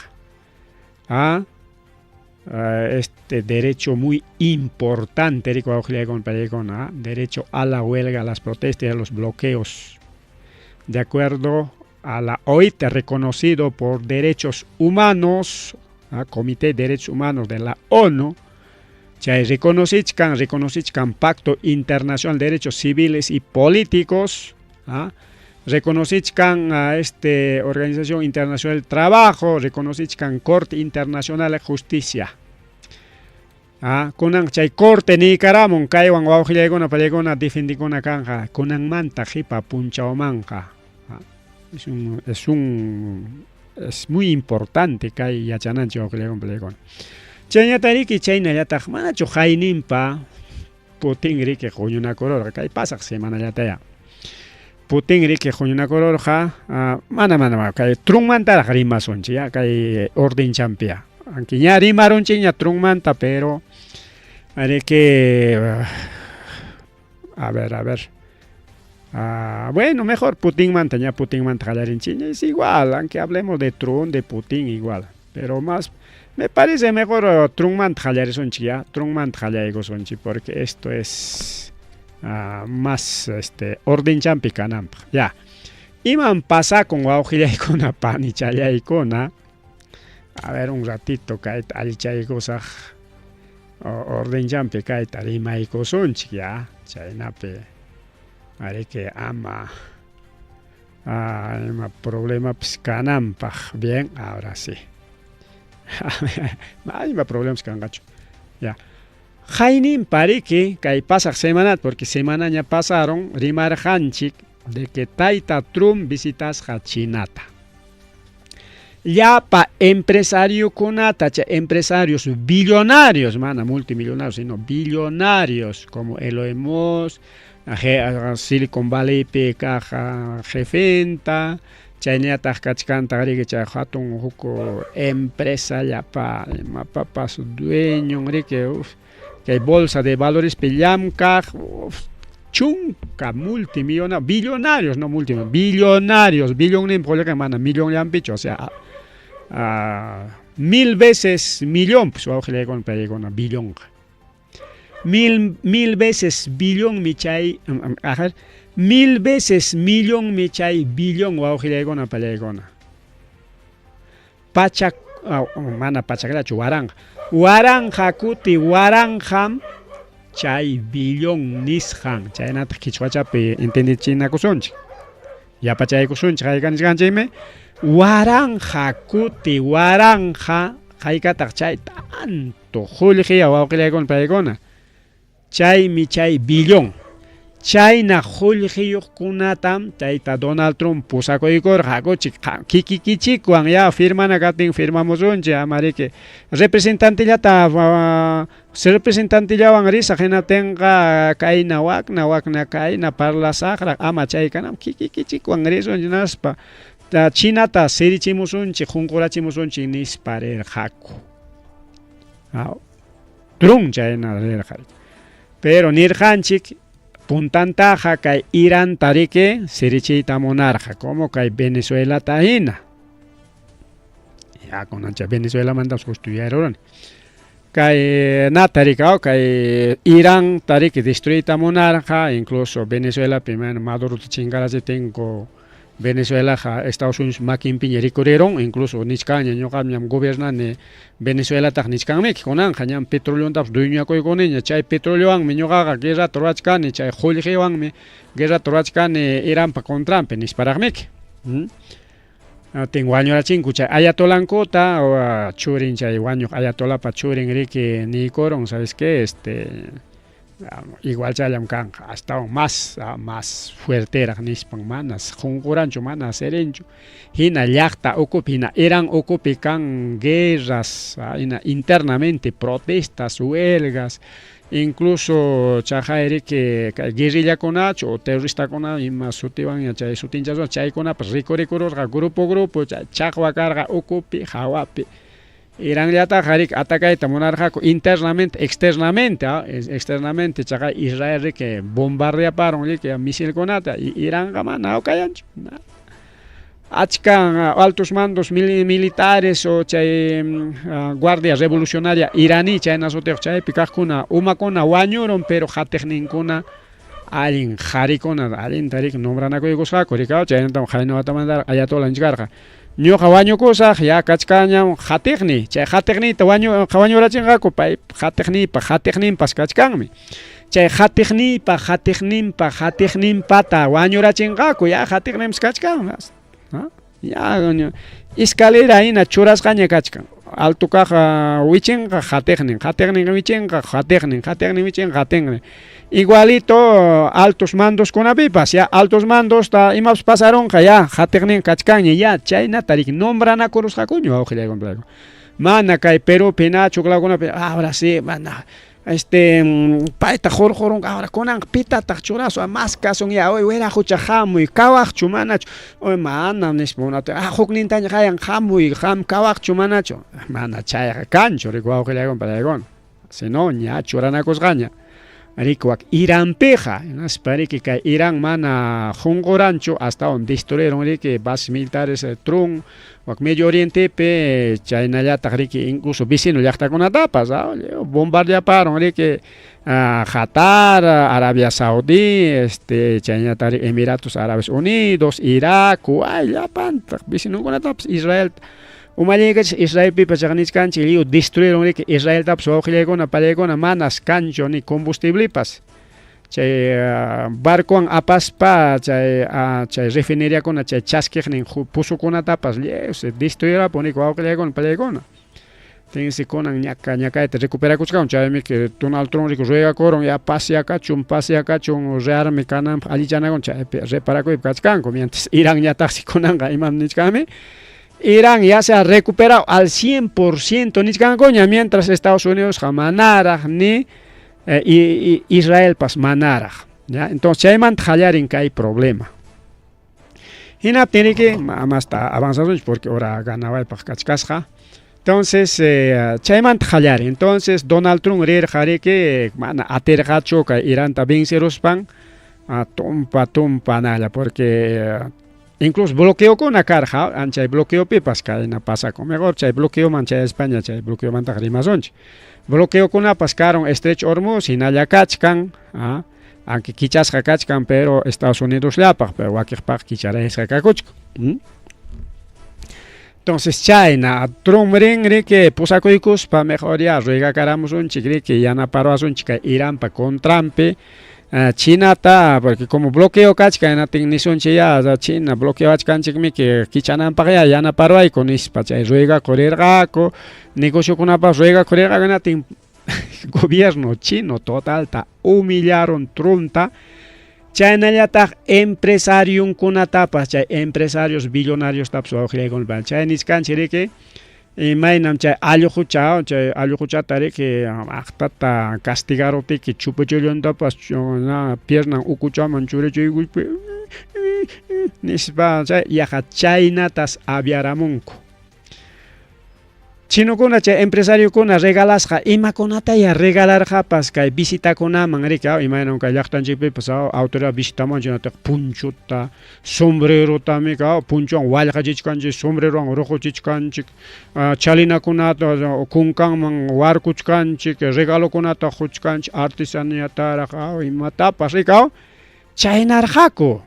Este derecho muy importante, rico wawqillaykuna palaykuna, derecho a la huelga, a las protestas y a los bloqueos. De acuerdo a la OIT, reconocido por Derechos Humanos, Comité de Derechos Humanos de la ONU, chay reconocichkan Pacto Internacional de Derechos Civiles y Políticos, reconocichkan a este Organización Internacional del Trabajo, reconocichkan Corte Internacional de Justicia. Kunan chay corte nikaramun kaywan wawqillaykuna palaykuna defendikuna kanja kunanmanta qipa punchawmanqa. Es muy importante kay yachananchik wawqillaykuna palaykuna. Chayñatariki chaynallataq manachu hayninpa Putin riki huñunakururqa kay pasaq semanallataya. Putin riki huñunakururqa mana kay Trumpmantaraq rimasunchik ya kay orden champia. Aunque ña rimarunchikña Trumpmanta, pero riki a ver, a ver. Bueno, mejor Putinmanta, ña Putinmanta qallarinchikña, es igual, aunque hablemos de Trump, de Putin igual, pero más me parece mejor Trumpmanta qallarisunchik ya, Trumpmanta qallaykusunchik porque esto es más orden champi kananpaq. Ya. Iman pasakun wawqillaykuna panichallaykuna. A ver, un ratito kayta allichaykusaq orden champi kayta rimaykusunchik ya, chaynapi ariki ama ima problemapas kananpaq. Bien, ahora sí. Ima problemas kanqachu. Ya. Hayninpa riki kay pasaq semanata, porque semanaña pasaron, rimarqanchik de que tayta Trump visitasqa Chinata. Llapa empresariokunata, chay empresarios billonarios, mana multimillonarios, sino billonarios, como Elon Musk, Silicon Valley kaq jefenta, chaynallataq kachkantaq riki chay hatun huk empresa llapa imapapas dueño riki, kay bolsa de valorespi llamkaq, chunka multimillonarios, billonarios, no multimillonarios, billonarios, billonninpa qullqin mana millonllampichu, o sea, 1000 veces millón, pues wawqillaykuna paykuna billonqa. Mil veces billón mi chay, a ver, 1000 veces millón mi chay billón wawqillaykuna pallaykuna. Pachak, mana pachaklachu, waranja. Waranja kuti waranjam chay billón nisqan. Chaynataq qhichwachapi entendichinakusunchik. Yapachaykusunchik haykanisqanchikmi. Waranja kuti waranja haykataq chay tanto qullqiya wawqillaykuna paykuna. Chaymi chay billón. Chayna qullqiyuqkunatam tayta Donald Trump pusakuykurqa hakuchik kikikichikwan ya firmana kaptin firmamusunchik amariki representantellata representantellawan risaq hinaptinqa kayna wakna wakna kayna parlasaqraq ama chaykanam kikikichikwan risunchik nispa Chinata sirichimusunchik qunqurachimusunchik nispa rirqaku. Trump chayna rirqa. Pero nirqanchik puntantaqa kay Iranta riki sirichiyta munarqa, como kay Venezuelata hina. Ya kunancha Venezuelamantapas justo yuyarurani. Kay nata riki kay Iranta riki destruiyta munarqa, incluso Venezuelapi imayna Madurota chinkarachiptinku Venezuelaqa Estados Unidos makinpiña rikurirun, incluso nichkanña ñuqam ñam gobernani Venezuelataq nichkanmiki kunanqa ñam petroleontapas dueñoyakuykuniña, chay petroleowanmi ñuqaqa guerrata rurachkani, chay qullqiwanmi guerrata rurachkani Iranpa contranpi nisparaqmiki. Tin wañurachinku chay ayatolankuta o churin chay wañuq ayatolapa churin riki niykurun, ¿sabes qué? Este igual chayllam kanqa astawan más más fuerteraq nispan manas qunquranchu mana sirinchu hina llaqta ukupi hina Irán ukupi kan guerras hina internamente protestas huelgas Incluso chaqay riki kay guerrillakunachu o terroristakuna ima sutiwanña chay sutinchaswan chaykunapas rikurikururqa grupo grupo chay chaqwa karqa ukupi hawapi. Iranllataqa riki atacayta munarqaku internamente externamente externamente chaqay Israel riki bombardeaparun riki misilkunata y Iranqa mana hawkayanchu. Achka altos mandos militares o chay guardia revolucionaria iraní chayna sutiyuq chaypi kaqkuna umakuna wañurun, pero qatiqninkuna allin qarikuna allinta riki nombranakuykusqaku rikaw chaynatam qayna watamantaraq ayatola nichkarqa ñuqa wañukusaq ya kachkanñam qatiqniy chay qatiqniyta wañu wañurachinqaku pay qatiqniypa qatiqninpas kachkanmi Chay qatiqniypa qatiqninpa qatiqninpata wañurachinqaku, ya qatiqninpas kachkan. Ya escalera hina churasqaña kachkan. Alto kaq wichinqa qatiqnin, qatiqnin wichinqa qatiqnin, qatiqnin wichinqa qatiqnin. Igualito altos mandoskunapipas, ya altos mandosta imapas pasarunqa, ya qatiqnin kachkanña, ya chaynata riki nombranakurusqakuña wawqillaykunapaq. Mana kay Perupi hinachu huk ahora sí, mana Este payta qurqurunqa ahora kunanqa pitataq churasun maskasun ya uy wiraqucha hamuy kawaqchu manachu uy manam nispa unata ah huknintaña qayan hamuy qam kawaqchu manachu mana chayqa kanchu riki wawqillaykuna panaykuna sino ña churanakusqaña riki wak Iranpiqa hinaspa riki kay Iran mana qunquranchu astawan destruirun riki bases militares Trump Wak Medio Orientepi chaynallataq riki incluso vecino llaqtakunatapas bombardeaparun riki Qatar, Arabia Saudí, este chaynallataq Emiratos Árabes Unidos, Irak, Kuwait, llapantaq vecinonkunatapas Israel umalliykachis Israelpipas chaqa nichkanchik lliw destruirun riki Israeltapas wawqillaykuna pallaykuna manas kanchu ni combustiblipas. Chay barcowan apaspa chay chay refineriakuna chay chaskiqnin pozokunatapas lliw se destruirapun riki wawqillaykuna pallaykuna. Tinsi kunan ñaka ñakayta recuperakuchkan chaymi Donald Trump riki ruegakurun ya pasya kachun pasya kachun rearme kananpaq allichanakun chaypi reparakuypi kachkanku mientras Iranñataqsi kunanqa imam nichkanmi Irán ya se ha recuperado al 100% nichkankuña mientras Estados Unidosqa manaraq ni Israelpas manaraq. ¿Ya? Entonces chaymanta qallarin kay problema. Hinaptin riki masta avanzasunchik porque hora ganawaypaq kachkasqa. Entonces chaymanta qallarin. Entonces Donald Trump rirqa riki mana atirqachu kay Iranta venceruspan tumpa tumpa nalla porque incluso bloqueokuna karqa chay bloqueopipas kayna pasakun mejor chay bloqueoman chayaspaña chay bloqueomantaqa rimasunchik. Bloqueokunapas karun Estrecho Hormuz hinalla kachkan, aunque kichasqa kachkan pero Estados Unidosllapaq, pero wakiqpaq kicharayasqa kakuchkan. Entonces chayna Trump rin riki pusakuykuspa mejor ya ruegakaramusunchik riki yanaparuwasunchik kay Iranpa contranpi Chinata porque como bloqueo kachkan hinaptin nisunchik ya China bloqueawachkanchikmiki kichananpaq ya yanaparuwayku nispa chay ruegakurirqaku negociokunapas ruegakurirqaku hinaptin gobierno chino totalta humillarun Trumpta chaynallataq empresarionkunatapas chay empresarios billonariostapas wawqillaykunapa chay nichkanchik riki imaynam chay alluqucha chay alluquchata riki aqtata castigaruptiki chupuchulluntapas piernan ukuchaman churichuykuspa nispa chay yaqa chaynatas aviaramunku. Chinokuna chay empresariokuna regalasqa imakunataya regalarqapas kay visitakunaman riki imaynam kay llaqtanchikpipas autoridad visitamunchik hinataq punchuta sombrerotami punchuwan wallqachichkanchik sombrerowan ruquchichkanchik chalinakunata kunkanman warkuchkanchik regalokunata quchkanchik artesaniataraq imatapas riki chaynarqaku.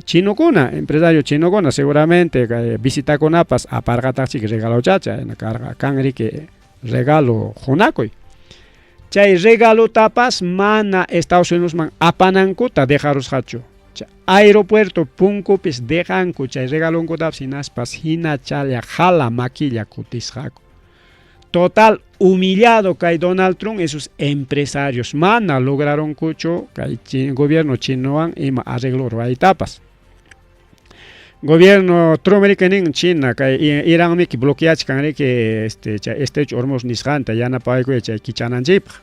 Chinokuna, empresario chinokuna seguramente kay visitakunapas aparqataqchik regalochacha chayna karqa kan riki regalo qunakuy. Chay regalotapas mana Estados Unidosman apanankuta dejarusqachu. Aeropuerto punkupis dejanku chay regalonkutapas hinaspas hinachalla jala makilla kutisqaku. Total humillado kay Donald Trump y sus empresarios mana lograronkuchu kay gobierno chinowan ima arreglo ruwaytapas. Gobierno Trump riki nin China kay Iranmiki bloqueachkan riki este chay estrecho Hormuz nisqanta yanapaykuy chay kichananchikpaq.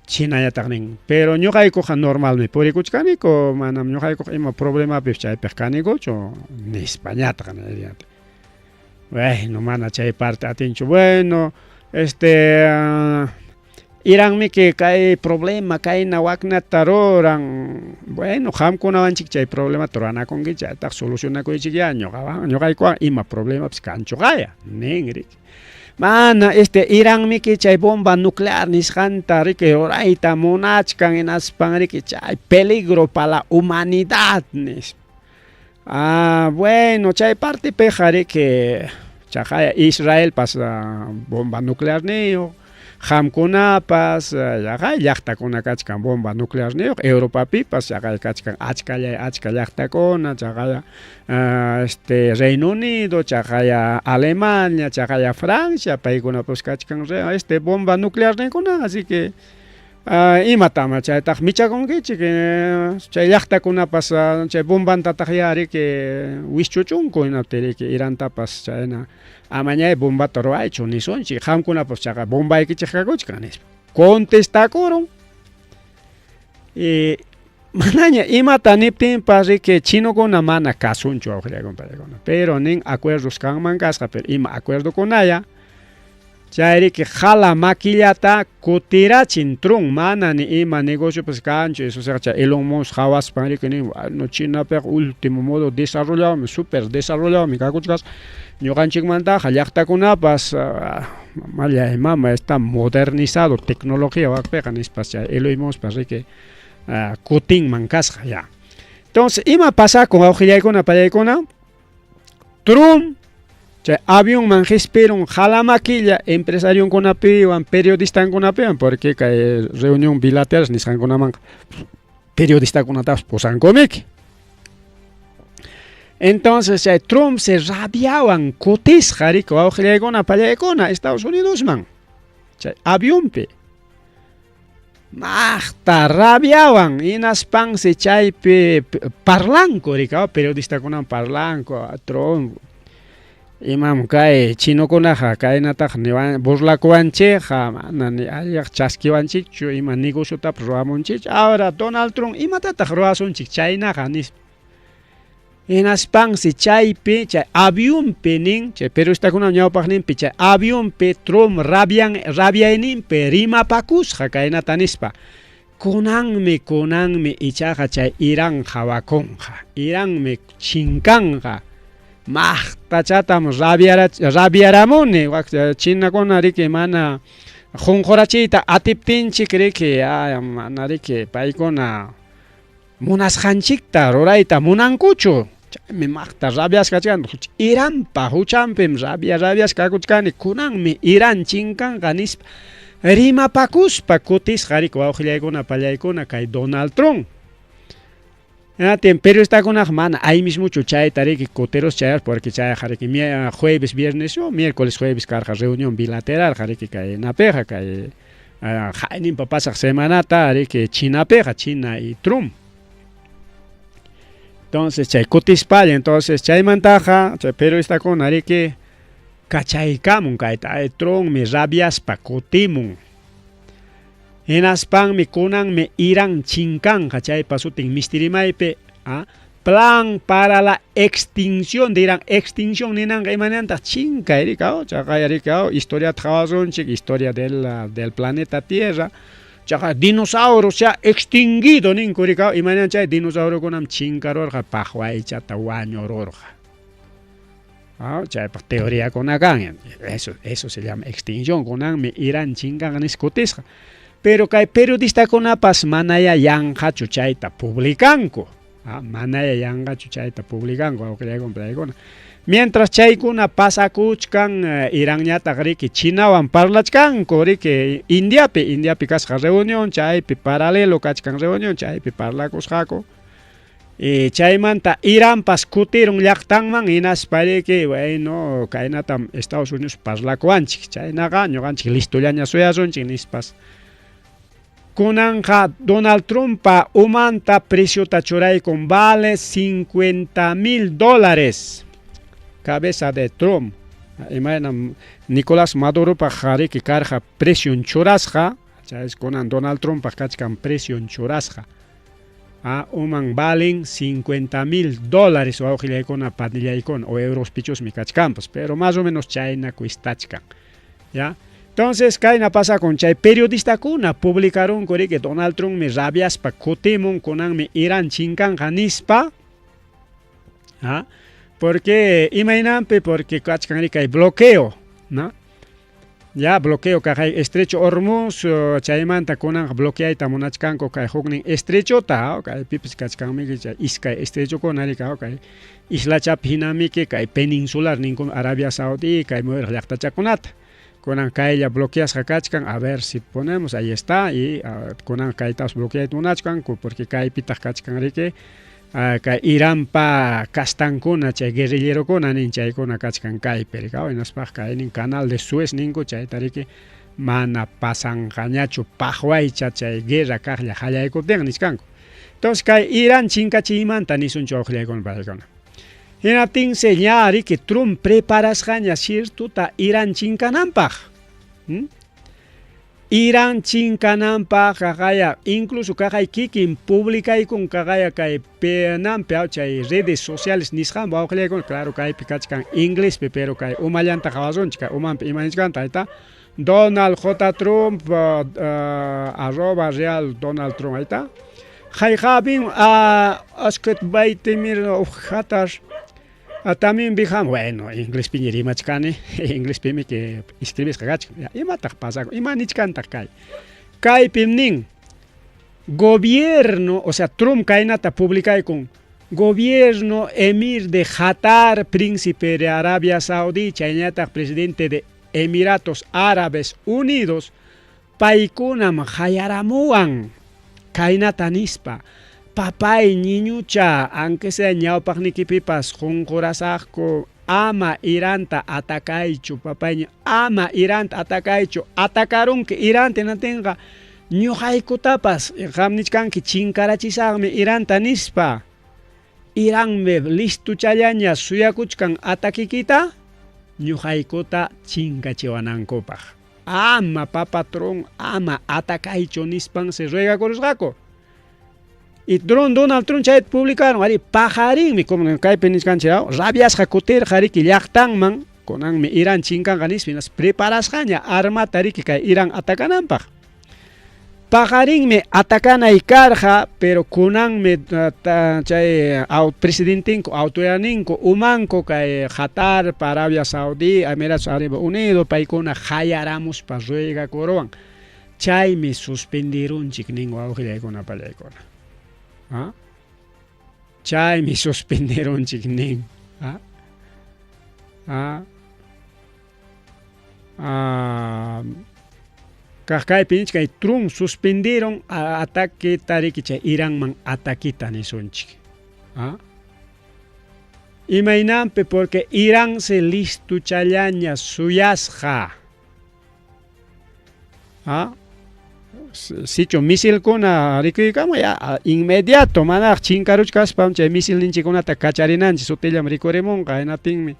Chinañataq nin, pero ñuqaykuqa normalmi purikuchkaniku, manam ñuqaykuqa ima problemapipas chaypiq kanikuchu nispañataq nin. Bueno, mana chay parte atinchu. Bueno, este Iranmiki kay problema kayna waknata ruran. Bueno, qamkunawanchik chay problemata ruranakunkichik, chaytaq solucionakuychik ya ñuqawan ñuqaykuwan ima problemapas kanchuqaya nin riki. Mana este Iranmiki chay bomba nuclear nisqanta riki rurayta munachkan hinaspan riki chay peligro para la humanidad nispa. Bueno, chay partepiqa riki chaqaya Israelpas bomba nuclearniyuq, qamkunapas yaqay llaqtakuna kachkan bomba nuclearniyuq, Europapipas chaqay kachkan achkallay achka llaqtakuna, chaqaya este Reino Unido, chaqaya Alemania, chaqaya Francia, paykunapas kachkan este bomba nuclearninkuna, así que imatam chaytaq michakunkichik chay llaqtakunapas chay bombantataq ya riki wischuchunku hinaptin riki Irantapas chayna amañay bombata ruwaychu nisunchik, qamkunapas chaqa bombaykichik kakuchkan nispa. Contestakurun. Y manaña imata niptinpas riki chinokuna mana kasunchu wawqillakuna, pero nin acuerdos kanman kasqa, pero ima acuerdokunaya chay riki jala makillata kutirachin Trump, mana ni ima negociopas kanchu, eso chay Elon Musk qhawaspan riki nin, bueno, Chinapiqa último modo desarrolladomi, super desarrolladomi kakuchkasqa, ñuqanchikmantaqa llaqtakunapas mamallay mama está modernizado tecnología wakpiqa nispas chay Elon Muskpas riki kutinman kasqa ya. Entonces, ima pasakun wawqillaykuna pallaykuna? Trump chay avionman qispirun jala makilla empresarionkunapiwan periodistankunapiwan, porque kay reunión bilateral nisqankunamanqa periodistakunatapas pusankumiki. Entonces chay Trump se rabiawan kutisqa riki wawqillaykuna pallaykuna Estados Unidosman chay avionpi. Maqta rabiawan hinaspansi chaypi parlanku riki periodistakunawan parlanku Trump imam kay chinokunaqa kaynataqa niwan burlakuwanchikqa mana ni allaq chaskiwanchikchu ima negociotapas ruwamunchikchu. Ahora Donald Trump imatataq ruwasunchik chaynaqa nispa. Hinaspansi chaypi chay avionpi nin chay periodistakuna ñawpaqninpi chay avionpi Trump rabiayninpi rimapakusqa kaynata nispa. Kunanmi kunanmi ichaqa chay Irán qhawakunqa, Iranmi chinkanqa. Maqtachatam rabiaramuni wak chinakuna riki mana qunqurachiyta atiptinchik riki mana riki paykuna munasqanchikta rurayta munankuchu. Chaymi maqta rabiasqa kachkani Iranpa huchanpim rabiasqa kakuchkani kunanmi Irán chinkanqa nispa rimapakuspa kutisqa riki wawqillaykuna pallaykuna kay Donald Trump. Hinaptin periodistakunaqa mana ahí mismochu chayta riki kutirus chayar porque chayqa riki jueves, viernes o miércoles, jueves karqa reunión bilateral riki kay napiqa kay qayninpa pasaq semanata riki Chinapiqa China y Trump. Entonces chay kutispalla, entonces chaymantaqa chay periodistakuna riki kachaykamun kayta Trumpmi rabiaspa kutimun. Hinaspanmi kunanmi Irán chinkanqa chaypa sutin mistirimaypi. Plan para la extinción de Irán. Extinción ninanqa imanantaq chinkay rikaw, chaqay rikaw, historiata qhawasunchik, historia del planeta Tierra. Chaqa dinosaurio se ha extinguido ninku rikaw, imanan chay dinosaurokunam chinkarurqa paqwaychata wañururqa. Ah, chaypaq teoriakuna kan, eso se llama extinción, kunanmi Irán chinkanqa nispa kutisqa. Pero kay periodistakunapas manaya yanqachu chayta publicanku. Ah, manaya yanqachu chayta publicanku, awqillaykuna paykuna. Mientras chaykuna pasakuchkan, Iranñataq riki Chinawan parlachkanku riki Indiapi, Indiapi kasqa reunión, chaypi paralelo kachkan reunión, chaypi parlakusqaku. Chaymanta Iranpas kutirun llaqtanman hinaspa riki, bueno, kaynatam Estados Unidos parlakuwanchik, chaynaqa ñuqanchik listollaña suyasunchik nispas. Kunanqa Donald Trumpa umanta preciota churaykun vale $50,000. Cabeza de Trump. Imaynam Nicolás Maduropaq riki karqa precion churasqa, chay kunan Donald Trumpaq kachkan precion churasqa. Ah, uman valen $50,000 wawqillaykuna panillaykuna o euros pichusmi kachkanpas, pero más o menos chayna cuestachkan. ¿Ya? Entonces, kayna pasakun chay periodistakuna publicarunku riki Donald Trumpmi rabiaspa kutimun kunanmi Irán chinkanqa nispa. ¿Ah? Porque imaynanpi, porque kachkan riki kay bloqueo, ¿no? Ya bloqueo kay estrecho Hormuz, chaymanta kunanqa bloqueayta munachkanku kay huknin estrechota, kay pipis kachkanmiki chay iskay estrechokuna riki, kay islachapi hinamiki kay peninsular ninku Arabia Saudí kay muyuriq llaqtachakunata. Kunan kaylla bloqueasqa kachkan, a ver si ponemos, ahí está, y kunan kaytapas bloqueayta munachkanku, porque kaypitaq kachkan riki kay Iranpa kastankuna chay guerrillerokuna nin chaykuna kachkan kaypi riki, hinaspaq kaynin canal de Suez ninku chayta riki mana pasanqañachu paqwaycha chay guerra kaqlla hallaykuptin nichkanku. Entonces kay Irán chinkachiymanta nisunchu wawqillaykuna paykuna. Hinaptinsi ña riki Trump preparasqaña ciertuta Irán chinkananpaq. Irán chinkananpaq kaqaya, incluso kaqay kikin publicaykun kaqaya kay penampi chay redes sociales nisqan wawqillaykuna, claro kaypi kachkan inglespi, pero kay umallanta qhawasunchik, kay umanpi ima nichkanta, ahí está. Donald J. Trump, arroba real Donald Trump, ahí está. Hayqapin asket baytimir hatar también bijam, bueno, inglespi rimachkani, inglespimi que escribisqa kachkan. Imataq pasakun, ima nichkantaq kay. Kaypim nin, gobierno, o sea, Trump kaynata publicaykun, gobierno emir de Qatar, príncipe de Arabia Saudí, chaynataq presidente de Emiratos Árabes Unidos, paykunam hayaramuwan, kaynata nispa, papay ñiñucha, aunque sea ñawpaqnikipipas qunqurasaqku, ama Iranta atacaychu, papay, ama Iranta atacaychu, atacarunki Iranta hinatinqa ñuqaykutapas qam nichkanki chinkarachisaqmi Iranta nispa. Iranmi listuchallaña suyakuchkan atakikita ñuqaykuta chinkachiwanankupaq. Ama papa Trump, ama atacaychu nispan se ruegakurusqaku. Y Donald Trump chayta publicaron, ari pajarinmi, como kaypi nichkanchik, rabiasqa kutirqa riki llaqtanman, kunanmi Irán chinkanqa nispa, hinas preparasqaña armata riki kay Irán atakananpaq. Pajarinmi atakanay karqa, pero kunanmi chay presidentinku, autoridadninku, umanku kay Qatar, Arabia Saudí, Emiratos Árabes Unidos, paykuna hayaramuspa ruegakuruwan. Chaymi suspendirunchik nin wawqillaykuna pallaykuna. ¿Ah? Chaymi suspendirunchik nin. ¿Ah? ¿Ah? Ah. Kaqkaypi nichkan Trump suspendieron ataque tariki chay Iranman ataquita nisunchik. ¿Ah? Imaynanpi porque Irán se listuchallaña suyasqa. ¿Ah? Sichu misilkuna rikuykamu ya inmediato manaq chinkaruchkaspam chay misilninchikkunata kacharinanchik sutillam rikurimunqa hinaptinmi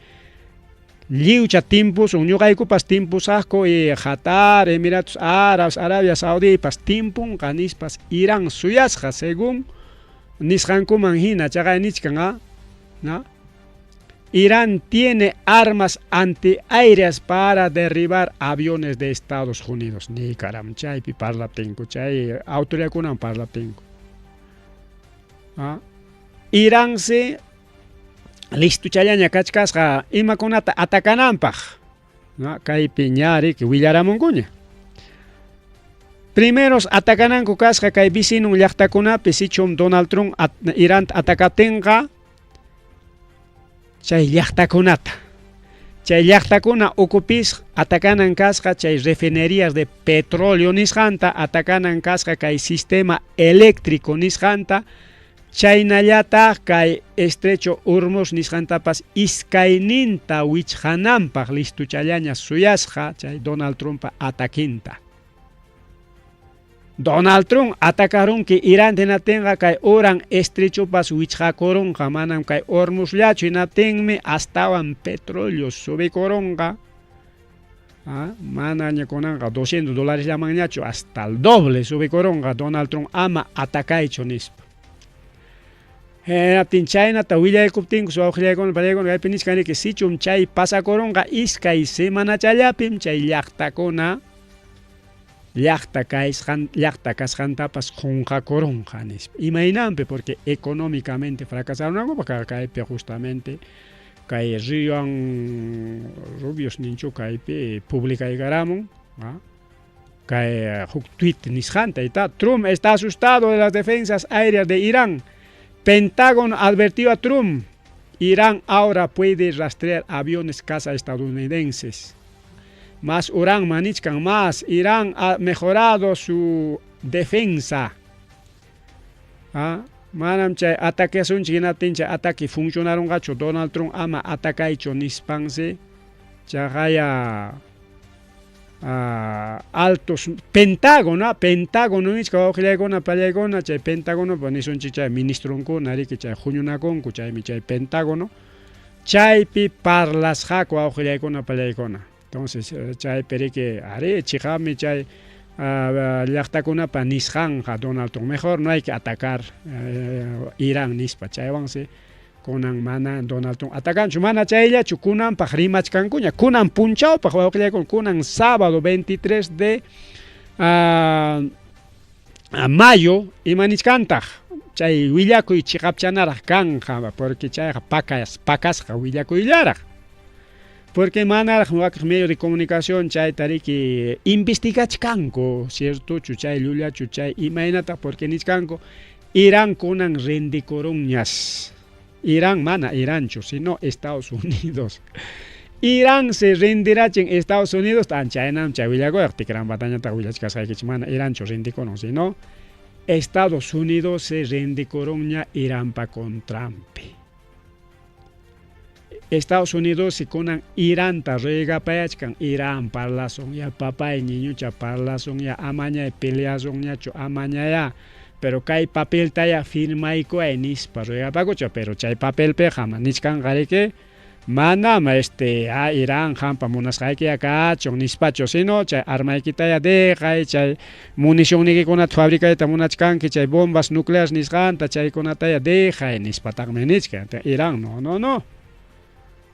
lliwcha timpusun ñuqaykupas timpusaqku y Qatar, Emiratos Árabes, Arabia Saudípas timpunqa nispas Irán suyasqa según Nisqankuman hina chaqay nichkan a na Irán tiene armas antiaéreas para derribar aviones de Estados Unidos. Niykaram chaypi parlaptinku, chay autoridadkunan parlaptinku. Iránsi listuchallaña kachkasqa imakunata atacananpaq. Kaypi ña riki willaramunkuña. Primeros atacananku kasqa kay vecinon llaqtakunapi sichum Donald Trump Irán atakatinqa chay llaqtakunata. Chay llaqtakuna ukupis atakanan kasqa chay refinerías de petróleo nisqanta, atakanan kasqa kay sistema eléctrico nisqanta, chaynallataq kay estrecho Hormuz nisqantapas iskayninta wichqananpaq listuchallaña suyasqa chay Donald Trumpa ataquinta. Donald Trump atacarunki Irán hinaptinqa kay uran estrechopas wichqakurunqa, manam kay Hormuzllachu hinaptinmi astawan petróleo subikurunqa. Manaña kunanqa 200 dólares llamanñachu, hasta el doble subikurunqa Donald Trump ama atacaychu nispa. Hinaptin chaynata willaykuptinku wawqillaykuna pariykuna kaypi nichkan riki sichum chay pasakurunqa iskay semanachallapim chay llaqtakuna llaqta kaysqan llaqta kasqantapas qunqakurunqa nispa. Imaynanpi porque económicamente fracasarunankupaq kaypi justamente kay Rion Rubios ninchu kaypi publicaykaramun kay huk tweet nisqanta y Trump está asustado de las defensas aéreas de Irán. Pentágono advirtió a Trump, Irán ahora puede rastrear aviones caza estadounidenses. Más Urán manichkan, más Irán ha mejorado su defensa. Manam chay ataqueasunchik hinaptin chay ataque funcionarunqachu Donald Trump ama atacaychu nispansi chaqaya altos Pentágono, Pentágono nichka wawqillaykuna pallaykuna chay Pentágono nisunchik chay ministronkuna riki chay huñunakunku chaymi chay Pentágono chaypi parlasqaku wawqillaykuna pallaykuna. Entonces chaypi riki ari chiqapmi chay llaqtakunapa nisqanqa Donald Trump mejor no hay que atacar Irán nispa chaywansi kunan mana Donald Trump atacanchu mana chayllachu kunanpaq rimachkankuña kunan punchawpaq wawqillaykuna kunan sábado 23 de mayo imanichkantaq chay willakuy chiqapchanaraq kanqa porque chayqa pakasqa willakuyllaraq porque manaraq wakiq medio de comunicación chayta riki investigachkanku ciertochu chay llullachu chay imaynata porque nichkanku Irán kunan rendikurunñas. Irán mana Iranchu sino Estados Unidos. Irán se rendirachin Estados Unidos tan chaynam chay willakuyaq tikranpatañataq willachkasqaykichik mana Iranchu rendikurun sino Estados Unidos se rendikurunña Iranpa contranpi. Estados Unidos si kunan Iranta ruegapayachkan Irán parlasun ya papay niñucha parlasun ya amañay peleasunñachu amañaya pero kay papelta ya firmaykuay nispa ruegapakucha pero chay papelpiqa nichkanqa riki manam Irán qampa munasqayki ya kachun nispachu sino chay armaykita ya deqay chay municionniykikunata fabricayta munachkanki chay bombas nucleares nisqanta chaykunata ya deqay nispataqmi nichkan Irán no no no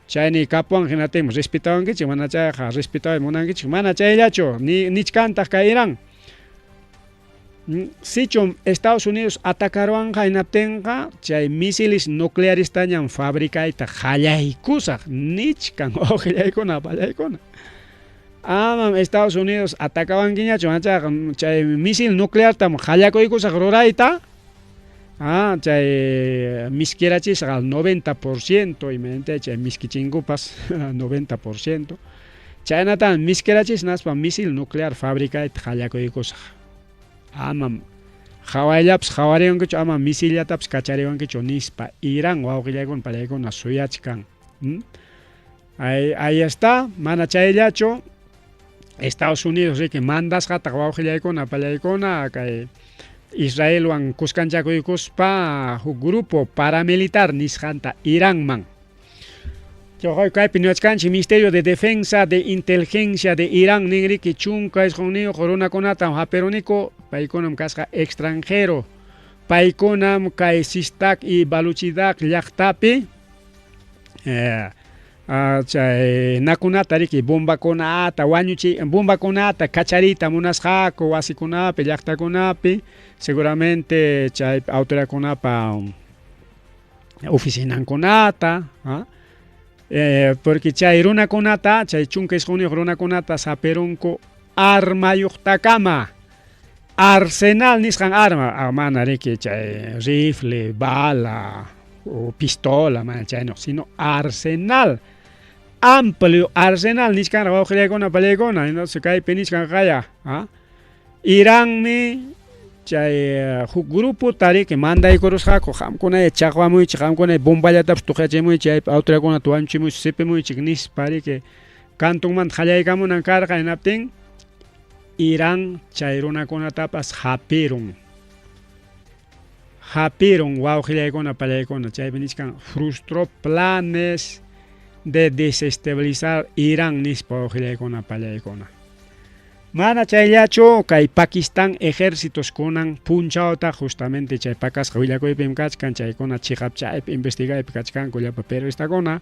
chayni kapuwan hinaptinmi respetawankichik mana chayqa respetaway munankichik mana chayllachu nichkantaq kay Irán. Sichum Estados Unidos atacaruwanqa hinaptinqa chay misiles nuclearestañam fabricayta qallaykusaq nichkan wawqillaykuna pallaykuna. Amam Estados Unidos atacawankiñachu manachayqa chay misil nucleartam qallakuykusaq rurayta chay miskirachisqa al 90% imaynata chay miskichinkupas 90% chaynatam miskirachisqa hinaspa misil nuclear fabricayta qallakuykusaq. Amam hawayllapas hawariwankichu ama misillatapas kachariwankichu nispa Irán wawqillaykuna pallaykuna suyachkan. Ahí está, mana chayllachu Estados Unidos riki mandasqataq wawqillaykuna pallaykuna kay Israelwan kuskanchakuykuspa huk grupo paramilitar nisqanta Iranman. Kaypi niwachkanchik Ministerio de Defensa de Inteligencia de Irán ninriki 19 runakunatam hapiruniku paykunam kasqa extranjero Paykunam kay Sistak y Baluchidak llaqtapi chay nakunata riki bombakunata wañuchi bombakunata kachariyta munasqaku wasikunapi llaqtakunapi seguramente chay autoridadkunapa oficinankunata porque chay runakunata chay 19 runakunata sapirunku armayuqtakama arsenal nisqan arma mana riki chay rifle, bala o pistola, mana chaynuq, sino arsenal, amplio arsenal nichkanraq wawqillaykuna pallaykuna, entonces kaypi nichkan qaya, Iranmi chay huk grupota riki mandaykurusqaku qamkunaya chaqwamuychik, qamkunaya bomballatapas tuqyachimuychik, chaypi autoridadkunata wañuchimuychik, sipimuychik nispa riki kantunmanta qallaykamunan karqa, hinaptin Irán chay runakunatapas hapirun. Hapirun wawqillaykuna pallaykuna, chaypi nichkan frustró planes de desestabilizar Irán nispa wawqillaykuna pallaykuna. Mana chayllachu kay Pakistán ejércitos kunan punchawta justamente chay pakasqa willakuypim kachkan, chaykuna chiqap chaypi investigaypi kachkanku llapa periodistakuna.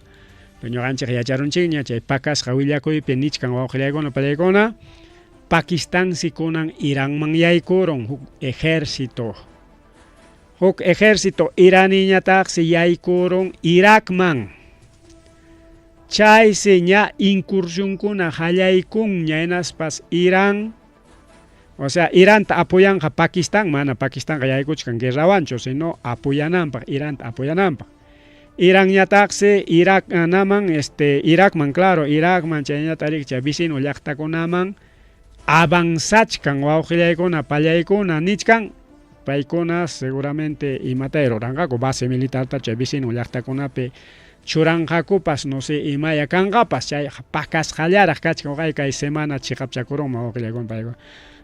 Ñuqanchik yacharunchikña chay pakasqa willakuypi nichkan wawqillaykuna pallaykuna. Pakistán si kunan Iranman yaykurun huk ejército. Huk ejército iraniñataqsi yaykurun Irakman. Chaysi ña incursionkuna qallaykunña hinaspas Irán, o sea, Iranta apoyanqa Pakistán, mana Pakistanqa yaykuchkan guerrawanchu, sino apoyananpaq, Iranta apoyananpaq. Iranñataqsi Irak naman, Irakman, claro, Irakman chayñata riki chay vecino llaqtakunaman avanzachkan wawqillaykuna pallaykuna nichkan, paykuna seguramente imatay ruranqaku base militarta chay vecino llaqtakunapi churanqakupas, no sé imaya kanqapas, chay pakasqallaraq kachkan uqay kay semana chiqapchakurunman wawqillaykuna pallaykuna.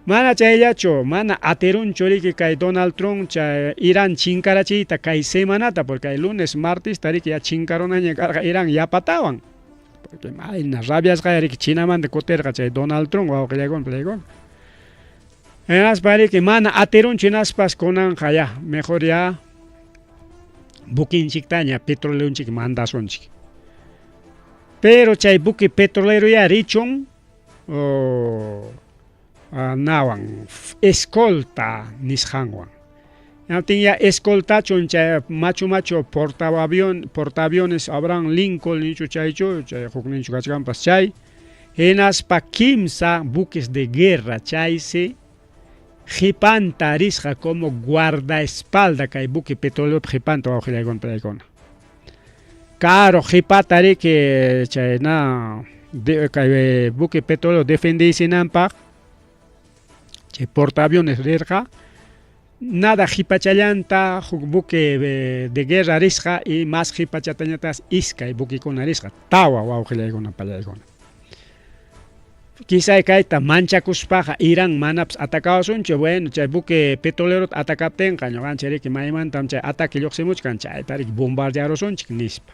Mana chayllachu, mana atirunchu riki kay Donald Trump chay Irán chinkarachiyta kay semanata, porque kay lunes, martes riki ya chinkarunaña karqa Irán yapatawan. Porque mayna rabiasqa riki Chinamanta kutirqa chay Donald Trump wawqillaykuna pallaykuna. Hinaspa riki mana atirunchu hinaspas kunanqa ya, mejor ya buquinchiktaña petroleonchik mandasunchik. Pero chay buque petrolero ya richun nawan escolta nisqanwan. Hinaptin ya escoltachun chay machu machu portaaviones Abraham Lincoln nichu chaychu, chay hukninchu kachkanpas chay. Hinaspa kimsa buques de guerra chaysi qhipanta risqa como guardaespalda kay buque petrolero qhipanta wawqillaykuna pallaykuna. Caro qhipata riki chayna kay buque petrolero defendiysinanpaq chay portaaviones rirqa nada qhipachallanta huk buque de guerra risqa y más qhipachatañataq iskay buquekuna risqa tawa wawqillaykuna pallaykuna. Quizá kayta manchakuspaqa Irán manapas atakawasunchu, bueno, chay buque petrolerota atakaptinqa ñuqanchik riki maymantam chay ataque lluqsimuchkan chayta riki bombardearusunchik nispa.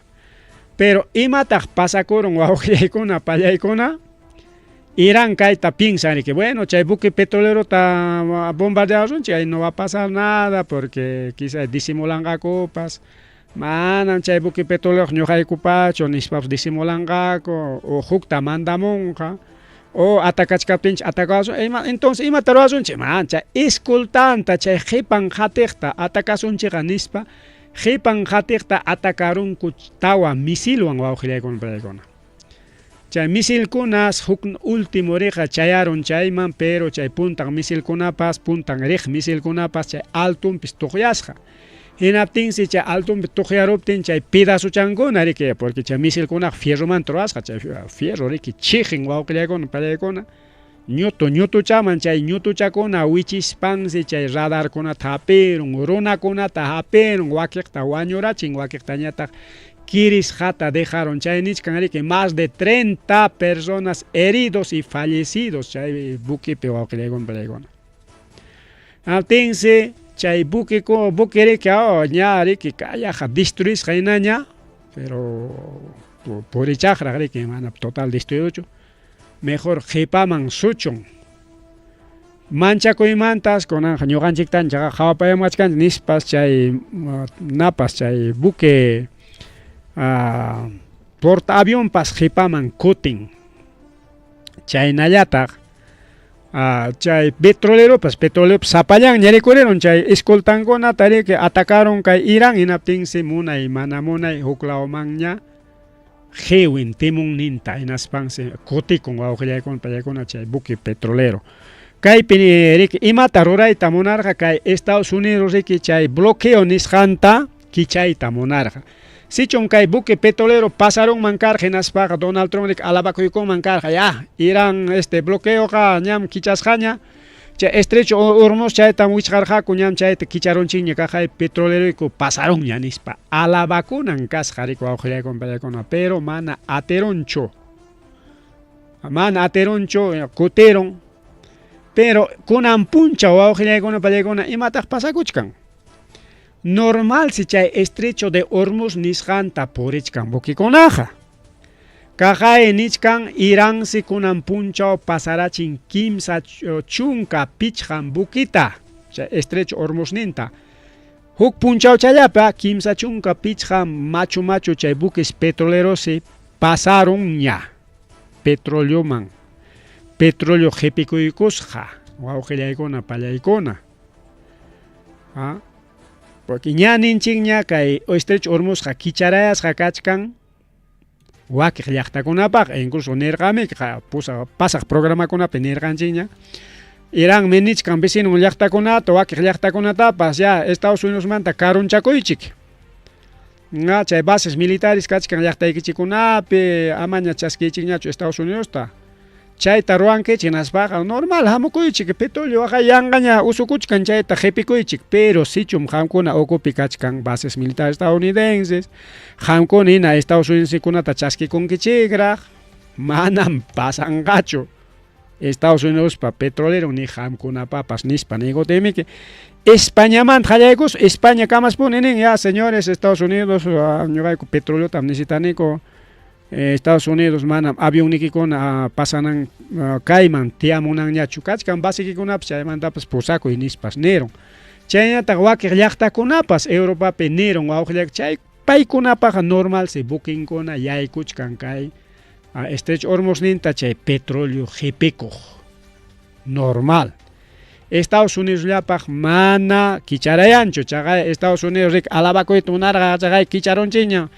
Pero imataq pasakurun wawqillaykuna pallaykuna, Irán kayta piensa riki, bueno, chay buque petrolerota bombardearusunchik, ahí no va a pasar nada porque quizá disimulanqakupas, manam chay buque petrolero ñuqaykupachu nispapas disimulanqaku o hukta mandamunqa. O atakachkaptinchik atakawasun, entonces imata ruwasunchik, man chay escoltanta chay qhipan qatiqta atakasunchikqa nispa, qhipan qatiqta atakarunku tawa misilwan wawqillaykuna pallaykuna. Chay misilkunas huk último riqa chayarun chayman, pero chay puntan misilkunapas, puntan riq misilkunapas chay altunpis tuqyasqa. Hinaptinsi chay altunpi tuqyaruptin chay pedazochankuna riki, porque chay misilkunaqa fierromanta ruwasqa, chay fierro riki chiqin wawqillaykuna pallaykuna, ñutu ñutuchaman chay ñutuchakuna wichispansi chay radarkunata hapirun, runakunata hapirun, wakiqta wañurachin, wakiqtañataq kirisqata dejaron chay nichkan riki más de 30 personas heridos y fallecidos chay buquepi wawqillaykuna pallaykuna. Hinaptinsi chay buque riki ña riki kayaqa destruisqa hinaña, pero purichaqraq riki mana total destruidochu, mejor qhipaman suchun. Manchakuymantas kunanqa ñuqanchiktan chaqa qhawapayamachkanchik nispas chay napas chay buque portaavionpas qhipaman kutin. Chaynallataq chay petroleropas petroleropas sapallanña rikurirun chay escoltankunata riki atacaron kay Irán hinaptinsi munay mana munay huklawmanña qiwin timonninta hinaspansi kutikun wawqillaykuna pallaykuna chay buque petrolero. Kaypi riki imata rurayta munarqa kay Estados Unidos riki chay bloqueo nisqanta kichayta munarqa. Sichum kay buque petrolero pasarunman karqa hinaspaqa Donald Trump riki alabakuykunman karqa ya Irán este bloqueoqa ñam kichasqaña chay estrecho Hormuz chaytam wichqarqaku ñam chayta kicharunchikña kaqay petroleroyku pasarunña nispa alabakunan kasqa riki wawqillaykuna pallaykuna pero mana atirunchu mana atirunchu kutirun pero kunan punchaw wawqillaykuna pallaykuna imataq pasakuchkan normalsi chay estrecho de Hormuz nisqanta purichkan buquekunaqa. Kaqay nichkan Iransi kunan punchaw pasarachin 35 buquita chay estrecho Hormuzninta. Huk punchawchallapa 35 machu machu chay buques petrolerosi pasarunña petroleoman petróleo qhipikuykusqa wawqillaykuna pallaykuna. ¿Ah? Porque ña ninchikña kay estrecho Hormuzqa kicharayasqa kachkan wakiq llaqtakunapaq incluso nirqami pasaq programakunapi nirqanchikña Iranmi nichkan vecinon llaqtakunata wakiq llaqtakunatapas ya Estados Unidosmanta karunchakuychik nga chay bases militares kachkan llaqtaykichikkunapi amaña chaskiychikñachu Estados Unidosta chayta ruwankichik hinaspaqa normal hamukuychik petróleo waqay yanqaña usukuchkan chayta qhipikuychik pero sichum qamkuna ukupi kachkan bases militares estadounidenses qamkuna hina Estados Unidoskunata chaskikunkichikraq manam pasanqachu Estados Unidospa petrolero ni qamkunapapas nispa niykutinmiki Españamanta qallaykus España kamaspuni nin ya señores Estados Unidos ñuqayku petroleotam necesitaniku Estados Unidos manam avionnikikuna pasanan kayman tiyamunanñachu kachkan basekikunapas chaymantapas pusakuy nispas nirun. Chaynataq wakiq llaqtakunapas Europapi nirun wawqillak chay paykunapaqqa normalsi buquinkuna yaykuchkan kay estrecho Hormuzninta chay petróleo qhipikuq normal. Estados Unidosllapaq mana kicharayanchu chaqay Estados Unidos riki alabakuyta munarqa chaqay kicharunchikña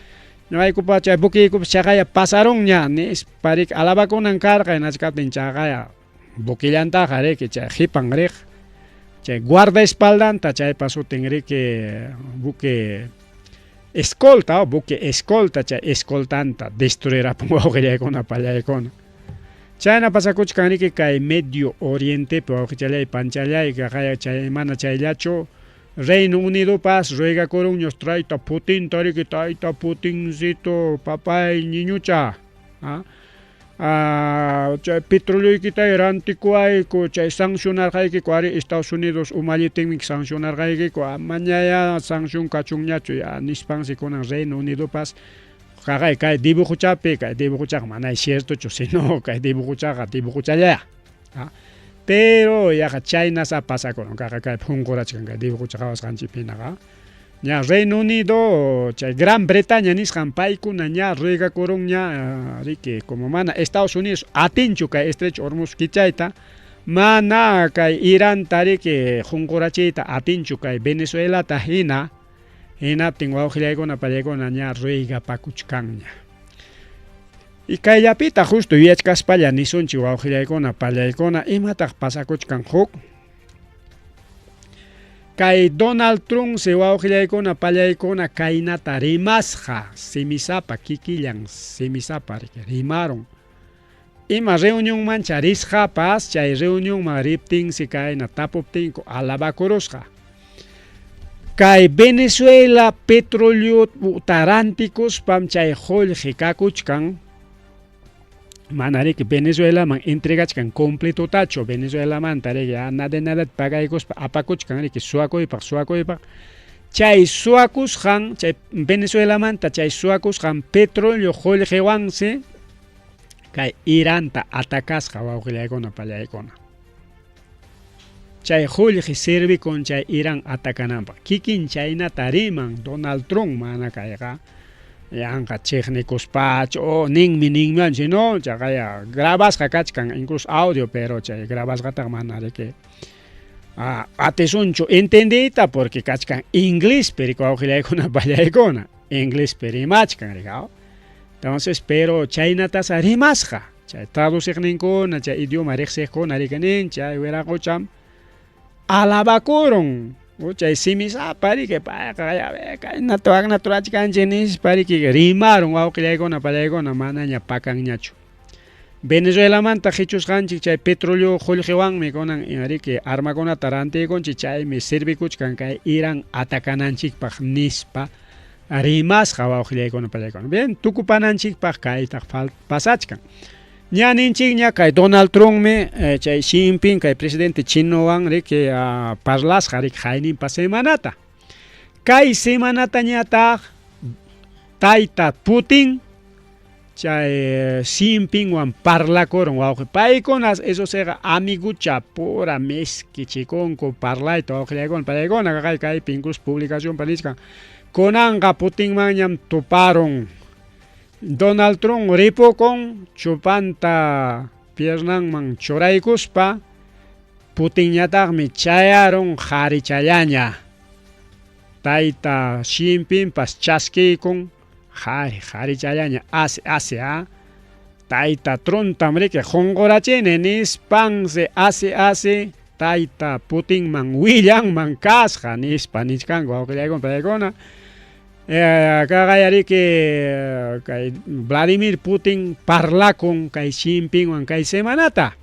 ñuqaykupa chay buquiykupas chaqaya pasarunña nispa riki alabakunan karqa hinachkaptin chaqaya buquillantaqa riki chay qipan riq chay guardaespaldanta chaypa sutin riki buque escolta o buque escolta chay escoltanta destruirapun wawqillaykuna pallaykuna. Chayna pasakuchkan riki kay Medio Orientepi wawqichallay panchallay kaqaya chay mana chayllachu Reino Unidopas ruegakurunñas tayta Putinta riki tayta Putincito papay ñiñucha chay petroleoykita rantikuwayku chay sancionarqaykiku ari Estados Unidos umallitinmi sancionarqaykiku amañaya sanción kachunñachu ya nispansi kunan Reino Unidopas qaqay kay dibujochapi kay dibujochaqa manay ciertochu sino kay dibujochaqa dibujochallaya pero yaqa chaynasa pasakurun kaqa kay phunqurachkan kay dibujocha qhawasqanchikpi hinaqa ña Reino Unido chay Gran Bretaña nisqan paykuna ña ruegakurunña riki como mana Estados Unidos atinchu kay estrecho Hormuz kichayta mana kay Iranta riki qunqurachiyta atinchu kay Venezuelata hina hinaptin wawqillaykuna pallaykuna ña ruegapakuchkanña. Y kayllapita justo yuyachkaspalla nisunchik wawqillaykuna pallaykuna imataq pasakuchkan huk kay Donald Trump si wawqillaykuna pallaykuna kaynata rimasqa simisapa kikillan simisapa rimarun ima reunionmancha risqapas chay reunionman riptinsi kayna tapuptinku alabakurusqa kay Venezuela petroleota rantikuspam chay qullqi kakuchkan mana riki Venezuelaman entregachkan completotachu Venezuelamanta riki nada nada pagaykuspa apakuchkan riki suwakuypaq suwakuypaq chay suwakusqan chay Venezuelamanta chay suwakusqan petróleo qullqiwansi kay Iranta atacasqa wawqillaykuna pallaykuna. Chay qullqi sirvikun chay Irán atakananpaq. Kikin chaynata riman Donald Trump mana kayqa yanqa chiqnikuspachu o ninmi ninman sino chaqaya grabasqa kachkan incluso audio pero chay grabasqataq mana riki atisunchu entendiyta porque kachkan inglespi riki wawqillaykuna pallaykuna inglespi rimachkan riki entonces pero chaynatas rimasqa chay traduciqninkuna chay idioma riqsiqkuna riki nin chay wiraqucham alabakurun chay simisapa riki payqa ya kaynata waknata rurachkanchik nispa riki rimarun wawqillaykuna pallaykuna manaña pakanñachu. Venezuelamanta qichusqanchik chay petróleo qullqiwanmi kunan riki armakunata rantiykunchik chaymi servikuchkan kay Irán atakananchikpaq nispa rimasqa wawqillaykuna pallaykuna. Bien, tukupananchikpaq kaytaq pasachkan. Ña ninchikña kay Donald Trumpmi chay Xi Jinping kay presidente chinowan riki parlasqa riki qayninpa semanata. Kay semanatañataq tayta Putin chay Xi Jinpingwan parlakurun wawqi. Paykunas eso siqa amigucha pura miskichikunku parlayta wawqillaykuna pallaykuna kay kaypi incluso publicacionpa nichkan. Kunanqa Putinmanñam tuparun. Donald Trump ripukun chupanta piernanman churaykuspa Putinñataqmi chayarun qharichallaña. Tayta Xi Jinpingpas chaskiykun qhari qharichallaña asi asi a tayta Trumptam riki qunqurachini nispansi asi asi tayta Putinman willanman kasqa nispa nichkanku wawqillaykuna pallaykuna. Kaqaya riki kay Vladimir Putin parlakun kay Xi Jinpingwan kay semanata.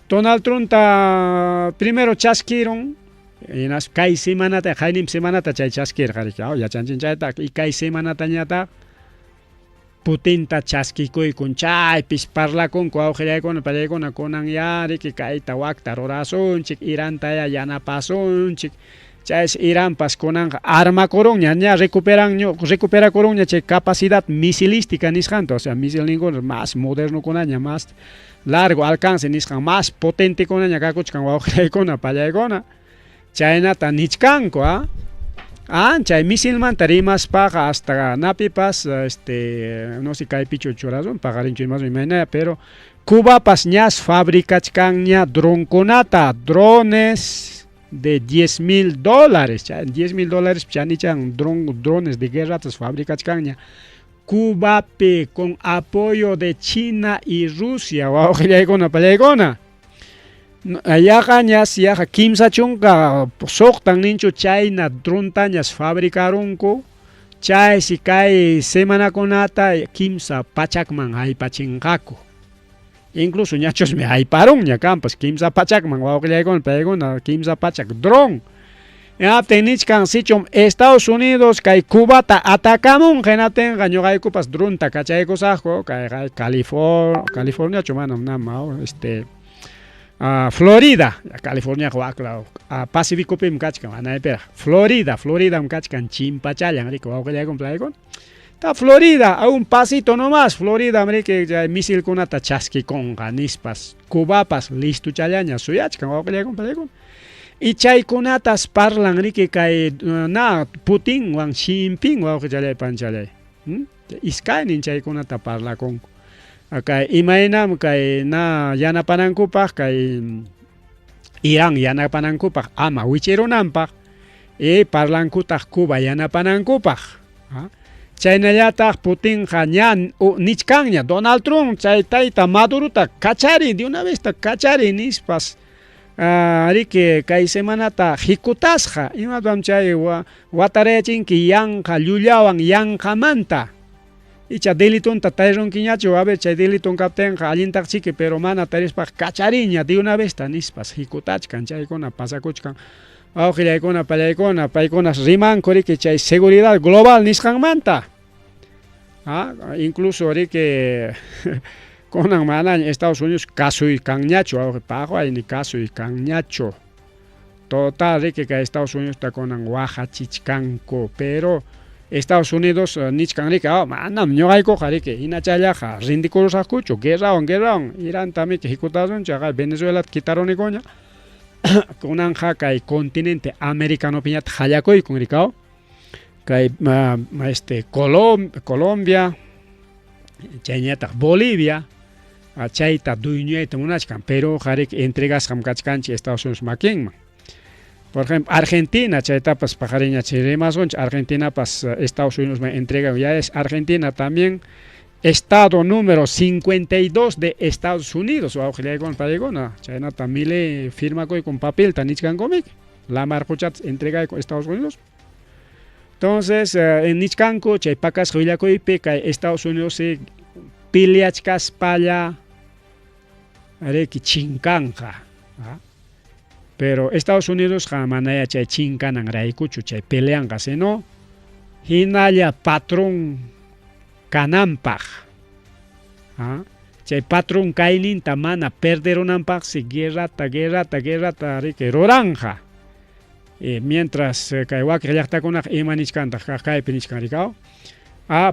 Donald Trumpta primero chaskirun hinas kay semanata qayninpi semanata chay chaskirqa riki yachanchik chayta y kay semanatañataq Putinta chaskikuykun chaypis parlakunku wawqillaykuna pallaykuna kunan ya riki kayta wakta rurasunchik Iranta ya yanapasunchik chaysi Iranpas kunanqa armakurunña ña recuperakurunña chay capacidad misilística nisqanta, o sea misilninkuna más modernokunaña más largo alcance nisqan más potentekunaña kakuchkan wawqillaykuna pallaykuna chaynata nichkanku chay misilmanta rimaspaqa hasta napipas no sé kaypichu churasun paqarinchu imasun imayna pero Cubapas ñas fabricachkanña dronkunata drones de $10,000 $10,000 chanichan drones de guerra fabricachkanña Cubapi con apoyo de China y Rusia wawqillaykuna pallaykuna. Yaqañas yaqa kimsa chunka suqtan ninchu chayna drontañas fabricarunku chaysi kay semanakunata kimsa pachakman haypachinqaku. Incluso ñachusmi hayparunña kanpas kimsa pachakman wawqillaykuna paykuna kimsa pachak dron. Hinaptin nichkan sichum Estados Unidos kay Cubata atacamunqa hinaptinqa ñuqaykupas dronta kachaykusaqku kay Californiachu manam nama Florida, Californiaqa waklaw Pacificopim kachkan manaypiraq Florida, Floridam kachkan chimpachallan riki wawqillaykuna paykuna. Ta Florida, a un pasito nomás, Florida riki chay misilkunata chaskikunqa nispas Cubapas listuchallaña suyachkan wawqillaykuna paykuna. Y chaykunatas parlan riki kay na Putinwan Xi Jinping wawqichalay panchalay. Iskaynin chaykunata parlakunku. Kay imaynam kay na yanapanankupaq kay Irán yanapanankupaq ama wichirunanpaq y parlankutaq Cuba yanapanankupaq. Chaynallataq Putinqa ña nichkanña Donald Trump chay tayta Madurota kachari de una vez ta kachari nispas riki kay semanata hikutasqa imatam chay watarayachinki yanqa llullawan yanqamanta icha delitonta tarirunkiñachu a ver chay deliton kaptinqa allintaqchiki pero mana tarispaq kachariña de una vez ta nispas hikutachkan chaykuna pasakuchkan wawqillaykuna pallaykuna paykunas rimanku riki chay seguridad global nisqanmanta. Incluso riki kunan manaña Estados Unidos kasuykanñachu wawqi paqwayni kasuykanñachu. Total riki kay Estados Unidos ta kunan waqachichkanku pero Estados Unidos nichkan riki, ah, manam ñuqaykuqa riki hinachallaqa rindikurusaqkuchu, guerrawan guerrawan Iranta miki hikutasunchik, Venezuelata quitarunikuña. Kunanqa kay continente americanopiñataq qallakuykun rikaw. Kay este Colombia, chayñataq Bolivia, chayta dueñoyta munachkan, pero riki entregasqam kachkanchik Estados Unidos makinman. Por ejemplo, Argentina, chaytapas paqariña chay rimasunchik, Argentinapas Estados Unidosman entregan, ya es Argentina también estado número 52 de Estados Unidos, wawqillaykuna paykuna, chaynata Milei firmakuykun papelta nichkankumiki, lamar quchata entregayku Estados Unidos. Entonces, nichkanku chay pakasqa willakuypi kay Estados Unidos peleachkaspalla riki chinkanqa. Pero Estados Unidos manaya chay chinkanan raykuchu chay peleanqa, sino hinalla patrón kananpaq. Chay patrón kayninta mana perderunanpaqsi guerrata, guerrata, guerrata riki ruranja. Mientras kay wakiq llaqtakunaqa ima nichkantaq kaq kaypi nichkan rikaw.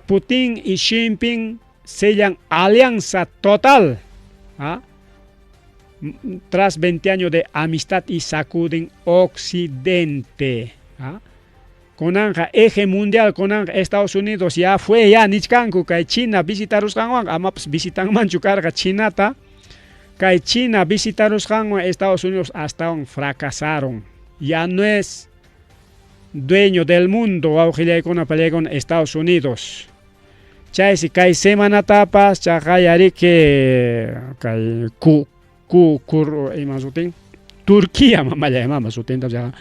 Putin y Xi Jinping sellan alianza total. Tras 20 años de amistad y sacuden Occidente. Kunanqa eje mundial, kunanqa Estados Unidos ya fue ya nichkanku kay China visitarusqanwan, amapas visitanmanchu karqa Chinata. Kay China visitarusqanwan Estados Unidos hasta fracasaron. Ya no es dueño del mundo, wawqillaykuna pallaykuna Estados Unidos. Chaysi kay semanatapas chaqayariki kay ku ku kur ima sutin Turquía mamalla mama sutinta chaqa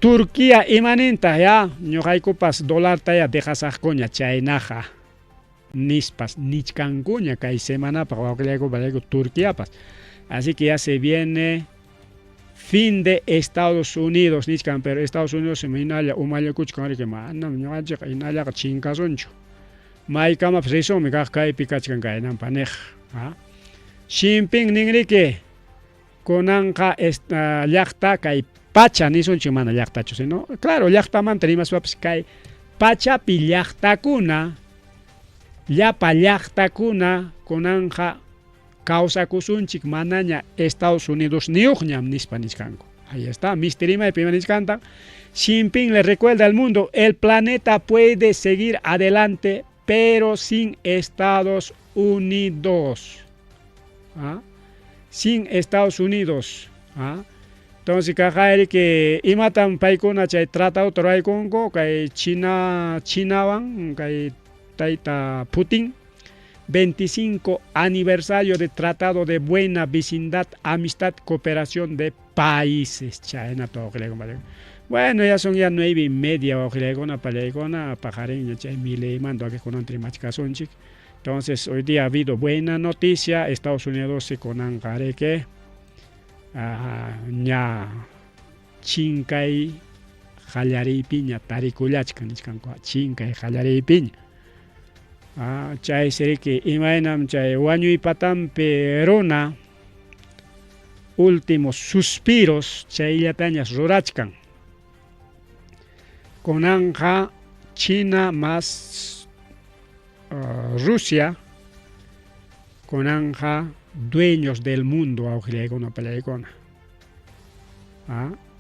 Turquía imaninta ya ñuqaykupas dolarta ya dejasaqkuña chaynaqa nispas nichkankuña kay semanapaq wawqillayku pallayku Turquiapas. Así que ya se viene fin de Estados Unidos nichkan, pero Estados Unidos hinalla umallakuchkan riki manam ñuqanchikqa hinallaqa chinkasunchu. Maykamapas risunmi kaq kaypi kachkan kaynanpa niq. Xi Jinping ninriki kunanqa llaqta kay pacha nisunchik mana llaqtachu, sino claro llaqtamanta rimaspapas kay pachapi llaqtakuna llapa llaqtakuna kunanqa kawsakusunchik manaña Estados Unidos niyuqñam nispa nichkanku. Ahí está, Mister Imaypi ima nichkanta. Xi Jinping le recuerda al mundo, el planeta puede seguir adelante, pero sin Estados Unidos. Sin Estados Unidos. Entonces, kaqayri que imatam paykuna chay tratado ruraykunku kay China, Chinawan kay tayta Putin, 25 aniversario de Tratado de Buena Vecindad, Amistad, Cooperación de Países. Chayna todo. Bueno, ya son ya 9:30, wawqillaykuna pallaykuna, paqarinña chay Mileimanta wakiqkunan rimachkasunchik. Entonces, hoy día ha habido buena noticia, Estados Unidos se kunanqa riki ña chinkay qallariypiña tarikullachkan nichkanku, chinkay qallariypiña. Chaysi riki imaynam chay wañuy patampi runa últimos suspiros chayllatañas rurachkan. Kunanqa China más Rusia, kunanqa dueños del mundo wawqillaykuna pallaykuna.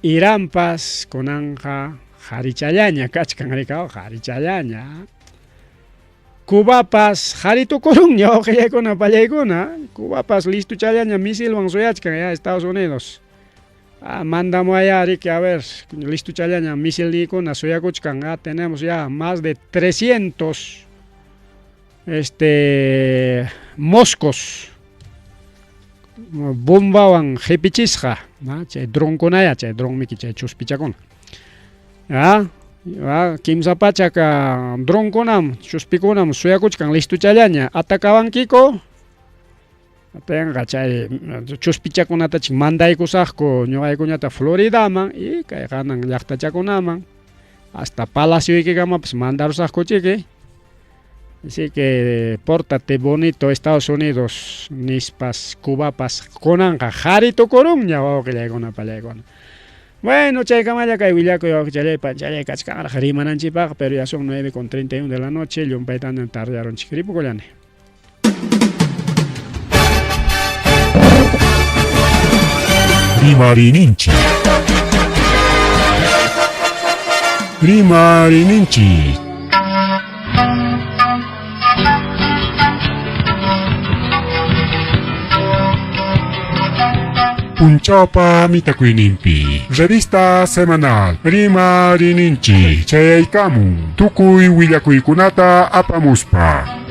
Iranpas kunanqa qharichallaña kachkan rikaw, qharichallaña. Cubapas qharitukurunña wawqillaykuna pallaykuna. Cubapas listuchallaña misilwan suyachkan ya Estados Unidos. Mandamuaya riki, a ver, listuchallaña misilniykuna suyakuchkan. Tenemos ya más de 300 moscos bombawan qhipichisqa, chay dronkunaya, chay dron miki chay chuspichakuna. Kimsa pachak dronkunam, chuspikunam suyakuchkan listuchallaña. Atakawankiku? Atenqa chay chuspichakunatachik mandaykusaqku ñuqaykuñata Floridaman y kay qanan llaqtachakunaman hasta palacioykikamapas mandarusaqkuchiki. Así que pórtate bonito Estados Unidos nispas Cubapas kunanqa qharitukurunña wawqillaykuna pallaykuna. Bueno, chaykamalla kay willakuy wawqichalay panchalay kachkanraq rimananchikpaq, pero ya son 9:31 de la noche, llumpaytañam tardeyarunchik. Ripukullani. Rimariyninchik. Rimariyninchik. Punchawpa mitakuyninpi. Revista semanal Rimariyninchik chayaykamun tukuy willakuykunata apamuspa.